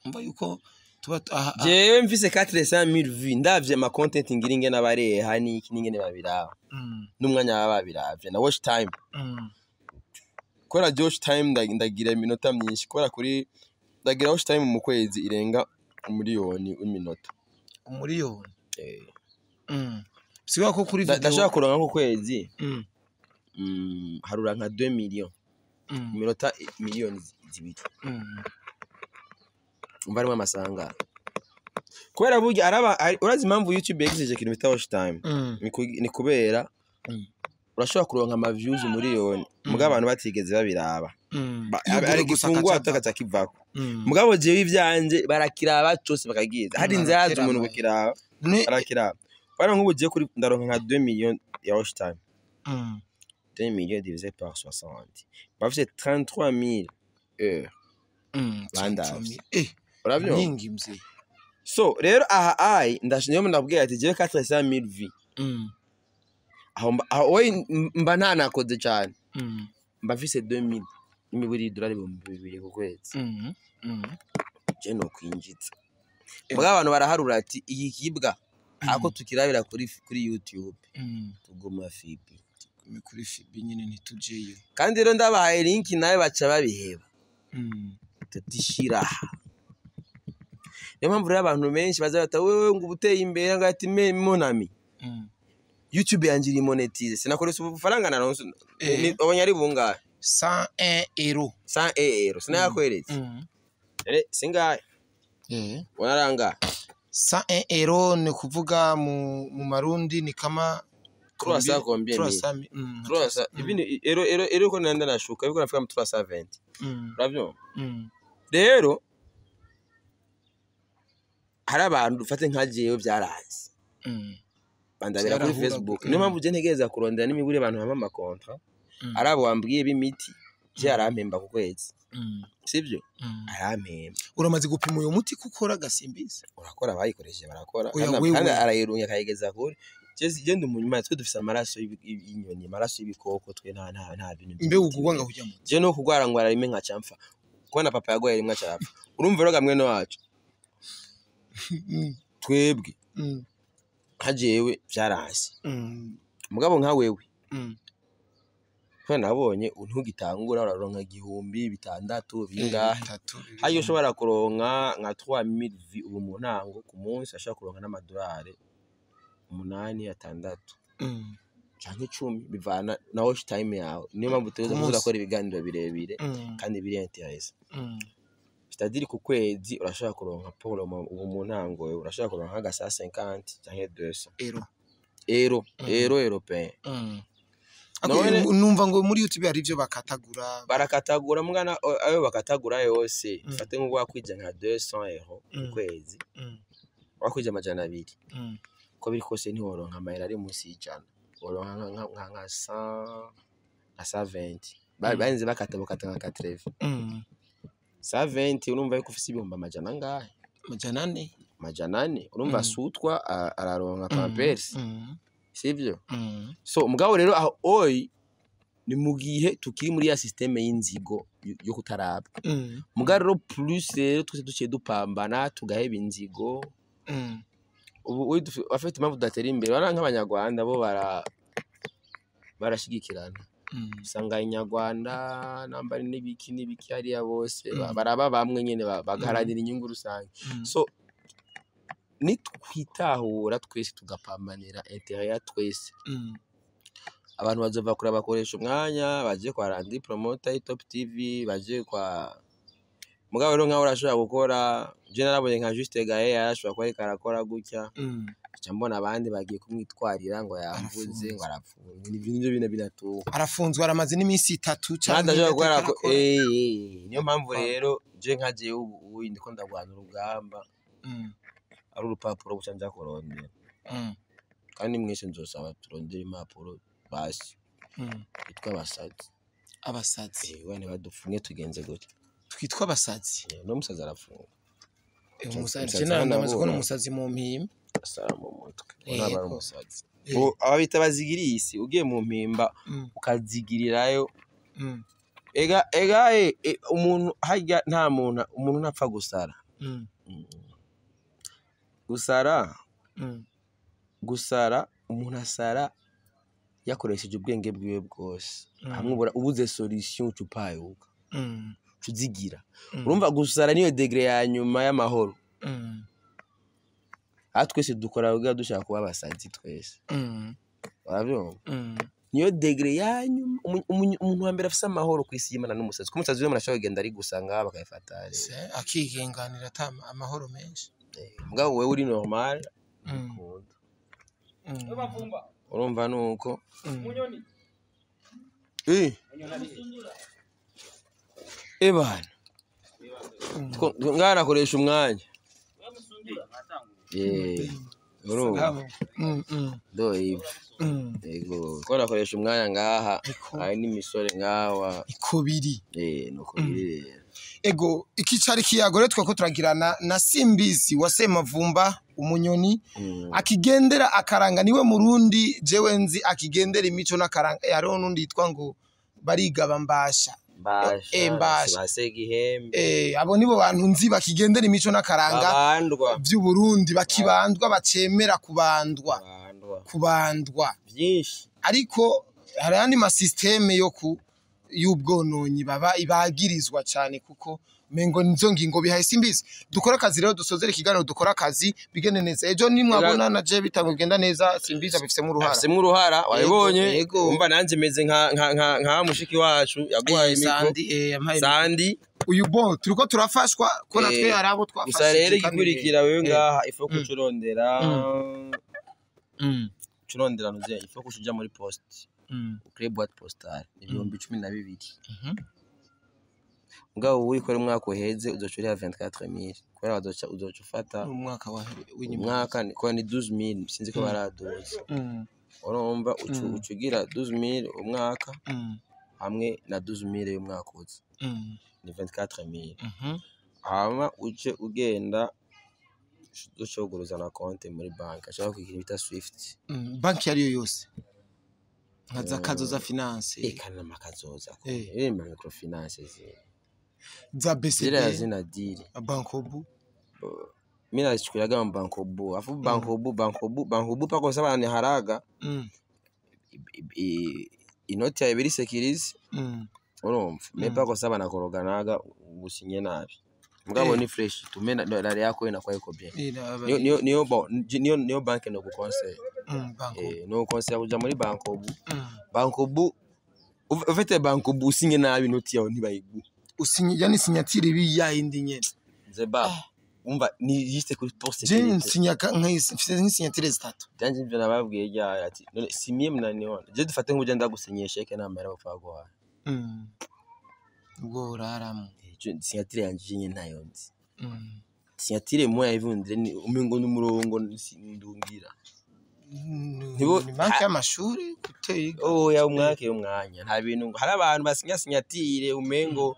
Speaker 2: Umva yuko tuba aha.
Speaker 1: Jewe mfise 400 000 vues, ndavye ama content ngira ingene abareha n'iki n'ingene babiraba n'umwanya baba babiravye na watch time. Kubera watch time ndagira iminota myinshi, kubera kuri ndagira watch time mu kwezi irenga 1 miliyoni w'iminota.
Speaker 2: 1 miliyoni?
Speaker 1: Eh.
Speaker 2: Sigura ko kuri video
Speaker 1: Ndashobora kuronka nko kwezi harura nka 2 millions, iminota miliyoni 2. Umva harimo amasanga kubera burya araba urazi impamvu YouTube yagize ikintu bita watch time? Ni kubera urashobora kuronka ama views 1 miliyoni mugabo abantu batigeze babiraba.
Speaker 2: Yugura
Speaker 1: Ari
Speaker 2: gusa
Speaker 1: gifungwa
Speaker 2: akaca
Speaker 1: atakaca kivako. Mugabo jewe ivyanje barakiraba cose bakagiza hari inzazi
Speaker 2: Barakiraba.
Speaker 1: umuntu kukiraba arakiraba. Bana nk'ubu jewe kuri ndaronka nka 2 millions ya watch time. 2 millions divisé par 60 bafise 33 000 heures bandavye. Uravyumva?
Speaker 2: Nyingi mzee.
Speaker 1: So rero aha ai niyo ndabwira ati jewe 400 000 vues aho aho we mba ntanakoze cyane, mba mfise 2000 n'imiburi y'idolari 2000 ku kwezi. Je no kwinjiza mugabo abantu baraharura ati iyi kibwa ako tukirabira kuri YouTube tuguma fibi.
Speaker 2: Tugume kuri fibi nyine ntitujeyo.
Speaker 1: Kandi rero ndabahaye link nawe baca babiheba. Tutishira niyo mpamvu rero abantu benshi baza bata wewe ngo ubuteye imbere ngo ati me mon ami, YouTube yanje iri monétisée, sinakoresha ubufaranga naronse. Obonye ari bungahe?
Speaker 2: 101 euro.
Speaker 1: 100 euro sinayakweretse. Ere singahe? Unaranga.
Speaker 2: 101 euro ni kuvuga mu marundi ni kama
Speaker 1: 300 combien mille?
Speaker 2: 300.
Speaker 1: 300 ibi ni euro ko nanda nashuka biko nafika mu 320. Uravyumva? Rero hari abantu dufate nka jewe byaranze bandabira kuri
Speaker 2: Vyarahura
Speaker 1: Facebook.
Speaker 2: gute?
Speaker 1: Niyo mpamvu je ntegereza kurondera n'imiburi abantu bampa ama contrat. Ari abo wambwiye b'imiti, je arampemba ku kwezi. Sibyo? Arampemba.
Speaker 2: Uramaze gupima uyo muti ko ukora gasimbiza?
Speaker 1: Urakora, abayikoresheje barakora.
Speaker 2: Oya,
Speaker 1: Kandi
Speaker 2: wewe.
Speaker 1: kandi arayirunga akayigeza kure. Je ndi umunyuma, twe dufise amaraso y'inyoni, amaraso y'ibikoko, twe nta bintu
Speaker 2: Mbe ugugwa nga kujya muti?
Speaker 1: Je no kugwara ngwara rimwe nkaca mpfa, kubona papa yagwaye rimwe aca apfa. Urumva rero gamwe no wacu twebwe nka jewe vyaranse. Mugabo nka wewe kubera nabonye ntugitangura uraronka 1600 bingahe.
Speaker 2: Bitatu.
Speaker 1: Hariyo ushobora kuronka nka 3000 vues ubu mu ntango ku munsi, ashobora kuronka n'amadolari 8, 6 canke 10, bivana na watch time yawe. Niyo mpamvu utegerezwa
Speaker 2: Ku
Speaker 1: kuza
Speaker 2: munsi.
Speaker 1: urakora ibiganiro birebire kandi biri intéressant. C'est-à-dire ku kwezi urashobora kuronka pour le moment ubu mu ntango wewe urashobora kuronka nka 150 canke 200
Speaker 2: Euro.
Speaker 1: Euro, euro européen.
Speaker 2: Ako numva ngo muri YouTube hari ivyo bakatagura.
Speaker 1: Barakatagura mugana ayo bakatagura yose. Fate nk'ubu wakwija nka 200 euro ku kwezi, wakwija 200, uko biri kose ntiworonka amahera ari munsi y'ijana, woronka nka 100, nka 120. Barinze bakata bakata nka 80. 120, urumva yuko ufise ibihumbi amajana angahe?
Speaker 2: 400.
Speaker 1: 400, urumva sutwa araronka pampers. Sivyo? So mugabo rero aho oyi ni mu gihe tukiri muri ya système y'inzigo yo kutaraba. Mugabo rero plus rero twese duciye dupambana tugaheba inzigo. Ubu afite impamvu tudatera imbere bana nk'abanyarwanda bo barashigikirana. Usanga inyarwanda nambari n'ibiki n'ibiki hariya bose baraba bamwe nyene bagaharanira inyungu rusange. So nitwitahura twese tugapambanira intérêt ya twese, abantu bazova kure bakoresha umwanya baje kwa Randi Promoter Top TV, baje kwa Mugabo rero nkaho urashobora gukora, je narabonye nka Juste Gaye yarashobora kuba ariko arakora gutya, nca mbona abandi bagiye kumwitwarira ngo yamvuze,
Speaker 2: Arafunzwe.
Speaker 1: ngo arapfunzwe. Nivyo nivyo bintu binatuka.
Speaker 2: Arafunzwe, aramaze n'iminsi 3
Speaker 1: Kandi
Speaker 2: canke
Speaker 1: ashobora gukora ko
Speaker 2: atarakora.
Speaker 1: Niyo mpamvu rero je nka jewe ubu ndiko ndagwana urugamba, ari urupapuro guca nja kurondera. Kandi mwese nzosaba turondere impapuro basi, twitwa abasazi.
Speaker 2: Abasazi.
Speaker 1: We ntibadupfunge, tugenze gutya.
Speaker 2: Twitwa abasazi.
Speaker 1: No musazi arafunga.
Speaker 2: Umusazi
Speaker 1: Umusazi
Speaker 2: je namaze kubona
Speaker 1: nabonye.
Speaker 2: umusazi mu mpimba.
Speaker 1: Asara mu mutwe. Ubona aba ari umusazi. Aba bita bazigirisi, ugiye mu mpimba ukazigirirayo. Ega ega umuntu harya nta muntu, umuntu ntapfa gusara. Gusara, gusara, umuntu asara yakoresheje ubwenge bwiwe bwose. Hamwe ubuze solution uca upayuka, uca uzigira. Urumva gusara niyo degré ya nyuma y'amahoro. Aho twese dukora kugira dushaka kuba abasazi twese. Urabyumva? Niyo degré ya nyuma. Umuntu wa mbere afise amahoro ku isi y'Imana n'umusazi. Kuko umusazi we ashobora kugenda ari gusa ngaha bakayifata.
Speaker 2: Se, akigenganira ata amahoro menshi.
Speaker 1: Mugabo wewe uri normal, ukunda. Urumva nuko. Bana. Ngaha nakoresha umwanya. Urumva? Ndo hivyo. Yego, ko nakoresha umwanya ngaha, hari n'imisore ngaha.
Speaker 2: Iko biri.
Speaker 1: Nuko biri rero.
Speaker 2: Ego, iki cari kiyago rero twako turagirana na Simbizi wa Semavumba, umunyoni akigendera akaranga, niwe murundi jewe nzi akigendera imico n'akaranga. Hariho n'undi yitwa ngo Barigaba Mbasha.
Speaker 1: Mbasha,
Speaker 2: Mbasha.
Speaker 1: Basegihembe.
Speaker 2: Abo nibo bantu nzi bakigendera imico n'akaranga
Speaker 1: Babandwa.
Speaker 2: vy'Uburundi, bakibandwa, bacemera kubandwa.
Speaker 1: Babandwa.
Speaker 2: Kubandwa.
Speaker 1: Vyinshi.
Speaker 2: Ariko hari ayandi masystème yo ku y'ubwononyi baba ibagirizwa cyane, kuko mengo nizo ngingo bihaye. Simbizi, dukora akazi rero, dusozere ikiganiro, dukora akazi bigende neza. Ejo nimwabona na je bitangwe kugenda neza, Simbizi abifisemo uruhara.
Speaker 1: Afisemo uruhara, wabibonye.
Speaker 2: Yego.
Speaker 1: Umva nanje meze nka mushiki wacu yaguhaye micro.
Speaker 2: Sandi, yampaye.
Speaker 1: Sandi.
Speaker 2: Uyu bon turiko turafashwa ko natwe hari abo
Speaker 1: Gusa
Speaker 2: twafashije
Speaker 1: rero
Speaker 2: kandi
Speaker 1: igikurikira, wewe ngaha ifo kucurondera, curondera nuze ifo kuja muri poste, ukore boîte postale, 12,000. Mugabo wowe ukora umwaka uheze uzoca uriha 24,000, kubera bazoca uzoca ufata
Speaker 2: umwaka wa w'inyuma.
Speaker 1: Umwaka kubera ni 12,000, sinzi ko baraduza. Urumva uca ugira 12,000 umwaka hamwe na 12,000 y'umwaka uza, ni 24,000. Hama uce ugenda uce wuguruza na konte muri banki, ashaka kugira bita Swift.
Speaker 2: Banki ariyo yose nka za Kazoza Finance?
Speaker 1: Eka n'amakazoza ma microfinance zile
Speaker 2: za
Speaker 1: ziriya
Speaker 2: BCB?
Speaker 1: Zina diri.
Speaker 2: Bankobu.
Speaker 1: Mi nazichukuliaga mu Bankobu, afu Bankobu pako saba ni haraga. Inoti yawe biri sécurisée. Urumva me pako saba nakoroganaga gusinye nabi, mugabo ni fresh tume na yako inakuwa iko bien. Niyo bon, niyo banki no kuconseille.
Speaker 2: Bankobu.
Speaker 1: No conseil kuja muri Bankobu. Bankobu ufite Bankobu, usinye nabi inoti yawe ntibayiguha.
Speaker 2: Usinye, yani signature ibi ya yindi nyene.
Speaker 1: Nzeba umva ni juste kuri pour
Speaker 2: Je
Speaker 1: sécurité.
Speaker 2: nsinya mfise nk'signature zitatu.
Speaker 1: Byanje ivyo nababwiye ryari ati none si mie mnaniona je, dufate nk'uburyo ndagusinyisha chèque n'amahera bapfa guhaye.
Speaker 2: Ubwo uraramo.
Speaker 1: Signature yanje nyene ntayo nzi. Signature moya ivundire ni umengo n'umurongo ndungira.
Speaker 2: Ni banki y'amashuri kuteye.
Speaker 1: Oya, umwaka umwanya nta bintu, hari abantu basinya signature umengo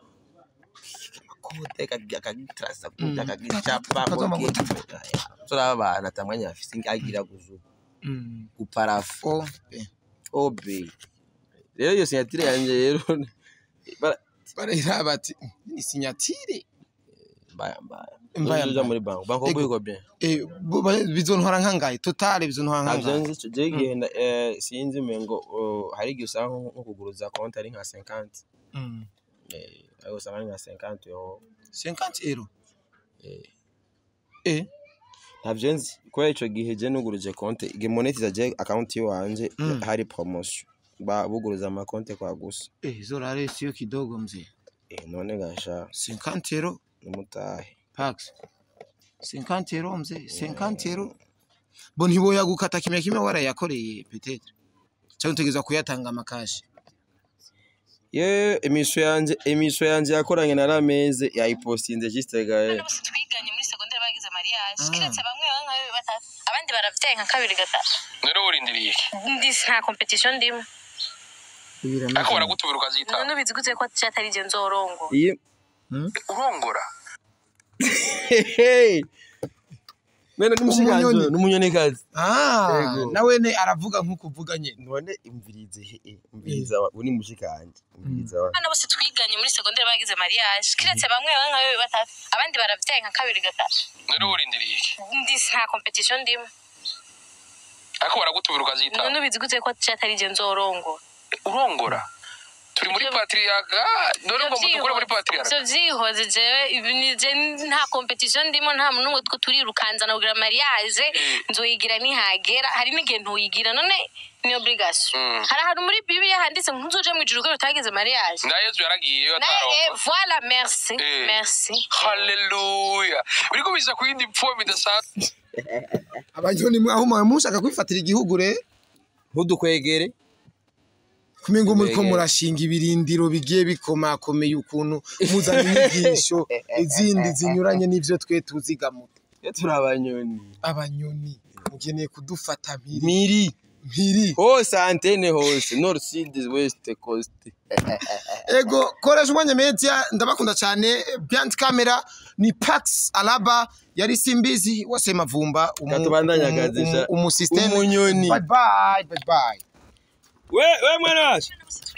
Speaker 1: amakote akagitrasa akagicapa.
Speaker 2: Kazoma ngo
Speaker 1: turaba abantu atamwanya bafise agira guzuka guparafa.
Speaker 2: O eh.
Speaker 1: Obe rero iyo signature yanje rero
Speaker 2: Barahira bati ni signature
Speaker 1: mbaya mbaya.
Speaker 2: Mbaya.
Speaker 1: Uja
Speaker 2: Mbaya.
Speaker 1: muri banki, banki
Speaker 2: Ego.
Speaker 1: iko bien.
Speaker 2: Bizontwara nkangahe total, bizontwara
Speaker 1: Ntabyo
Speaker 2: nkangahe?
Speaker 1: nzi, je genda sinzi, umengo hari igihe usanga nko kuguruza konti ari nka 50. Aho usanga ari nka 50 euro.
Speaker 2: 50 euro?
Speaker 1: Ntabyo nzi, kubera ico gihe je nuguruje konti igihe monetiza je account yiwanje, hari promotion ba buguruza amakonte kwa gusa.
Speaker 2: Zorare sio kidogo mzee.
Speaker 1: None gasha.
Speaker 2: 50 euro.
Speaker 1: Numutahe.
Speaker 2: Pax 50 euro mze, 50 euro bo ntiboyagukata kimwe kimwe warayakoreye peut-être, cyangwa utegerezwa kuyatanga amakashi?
Speaker 1: Ye, émission yanje yakoranye na Rameze yayipostinze juste gaye.
Speaker 4: Bose twiganye muri secondaire bagize mariage, kiretse bamwe bamwe nka babiri batatu, abandi baravyaye nka kabiri gatatu.
Speaker 5: Rero urindiriye iki?
Speaker 4: Ndi nta compétition ndimo.
Speaker 5: Ariko baragutubira ukazitaba.
Speaker 4: None ubizi gute ko atari je nzorongo?
Speaker 1: Iyi
Speaker 5: Urongora.
Speaker 1: Mena n'umushikanje.
Speaker 2: Umunyoni.
Speaker 1: N'umunyonikazi.
Speaker 2: Ah.
Speaker 1: Yego.
Speaker 2: Nawe ne aravuga nk'uko uvuga nyene.
Speaker 1: None umvirize, he umviriza, uri mushikanje, umviriza wa.
Speaker 4: Abana bose twiganye muri secondaire bagize mariage, kiretse bamwe bamwe nka babiri batatu, abandi baravyaye nka kabiri gatatu.
Speaker 5: Rero urindiriye iki?
Speaker 4: Ndi nta compétition ndimo.
Speaker 5: Ariko baragutubira ukazitaba.
Speaker 4: None ubizi gute ko atari je nzorongo?
Speaker 5: Urongora, turi muri patriarcat none ngo mutukure muri patriarcat.
Speaker 4: Ivyo vyihoze, jewe ibi ni je nta compétition ndimo, nta muntu n'umwe two turirukanzana kugira mariage. Nzoyigira nihagera, hari n'igihe ntuyigira, none ni obligation? Hari ahantu muri Bibiliya handitse ngo ntuzoje mu ijuru kubera utagize mariage?
Speaker 5: Na Yesu yaragiyeyo
Speaker 4: Na
Speaker 5: atarongora.
Speaker 4: Voilà, merci. Merci.
Speaker 5: Haleluya, biriko biza ku yindi pfo bidasanzwe.
Speaker 2: Abanyoni aho mushaka kwifatira igihugu re.
Speaker 1: Ntudukwegere.
Speaker 2: Kumengo muriko
Speaker 1: Mbega.
Speaker 2: murashinga ibirindiro bigiye bikomakomeye, ukuntu muzana inyigisho izindi zinyuranye n'ivyo twe tuzigamuta.
Speaker 1: Iyo turi abanyoni.
Speaker 2: Abanyoni mukeneye kudufata mpiri.
Speaker 1: Miri.
Speaker 2: Mpiri.
Speaker 1: Hose antenne hose, nord, sud, west, coast.
Speaker 2: Ego, koresha umwanya media, ndabakunda cyane. Behind camera ni Pax Alaba, yari Simbizi wase Mavumba
Speaker 1: Katubandanya akazi sha.
Speaker 2: Umu system.
Speaker 1: Umunyoni.
Speaker 2: Bye bye, bye bye.
Speaker 1: We we mwana wacu.
Speaker 4: Bose.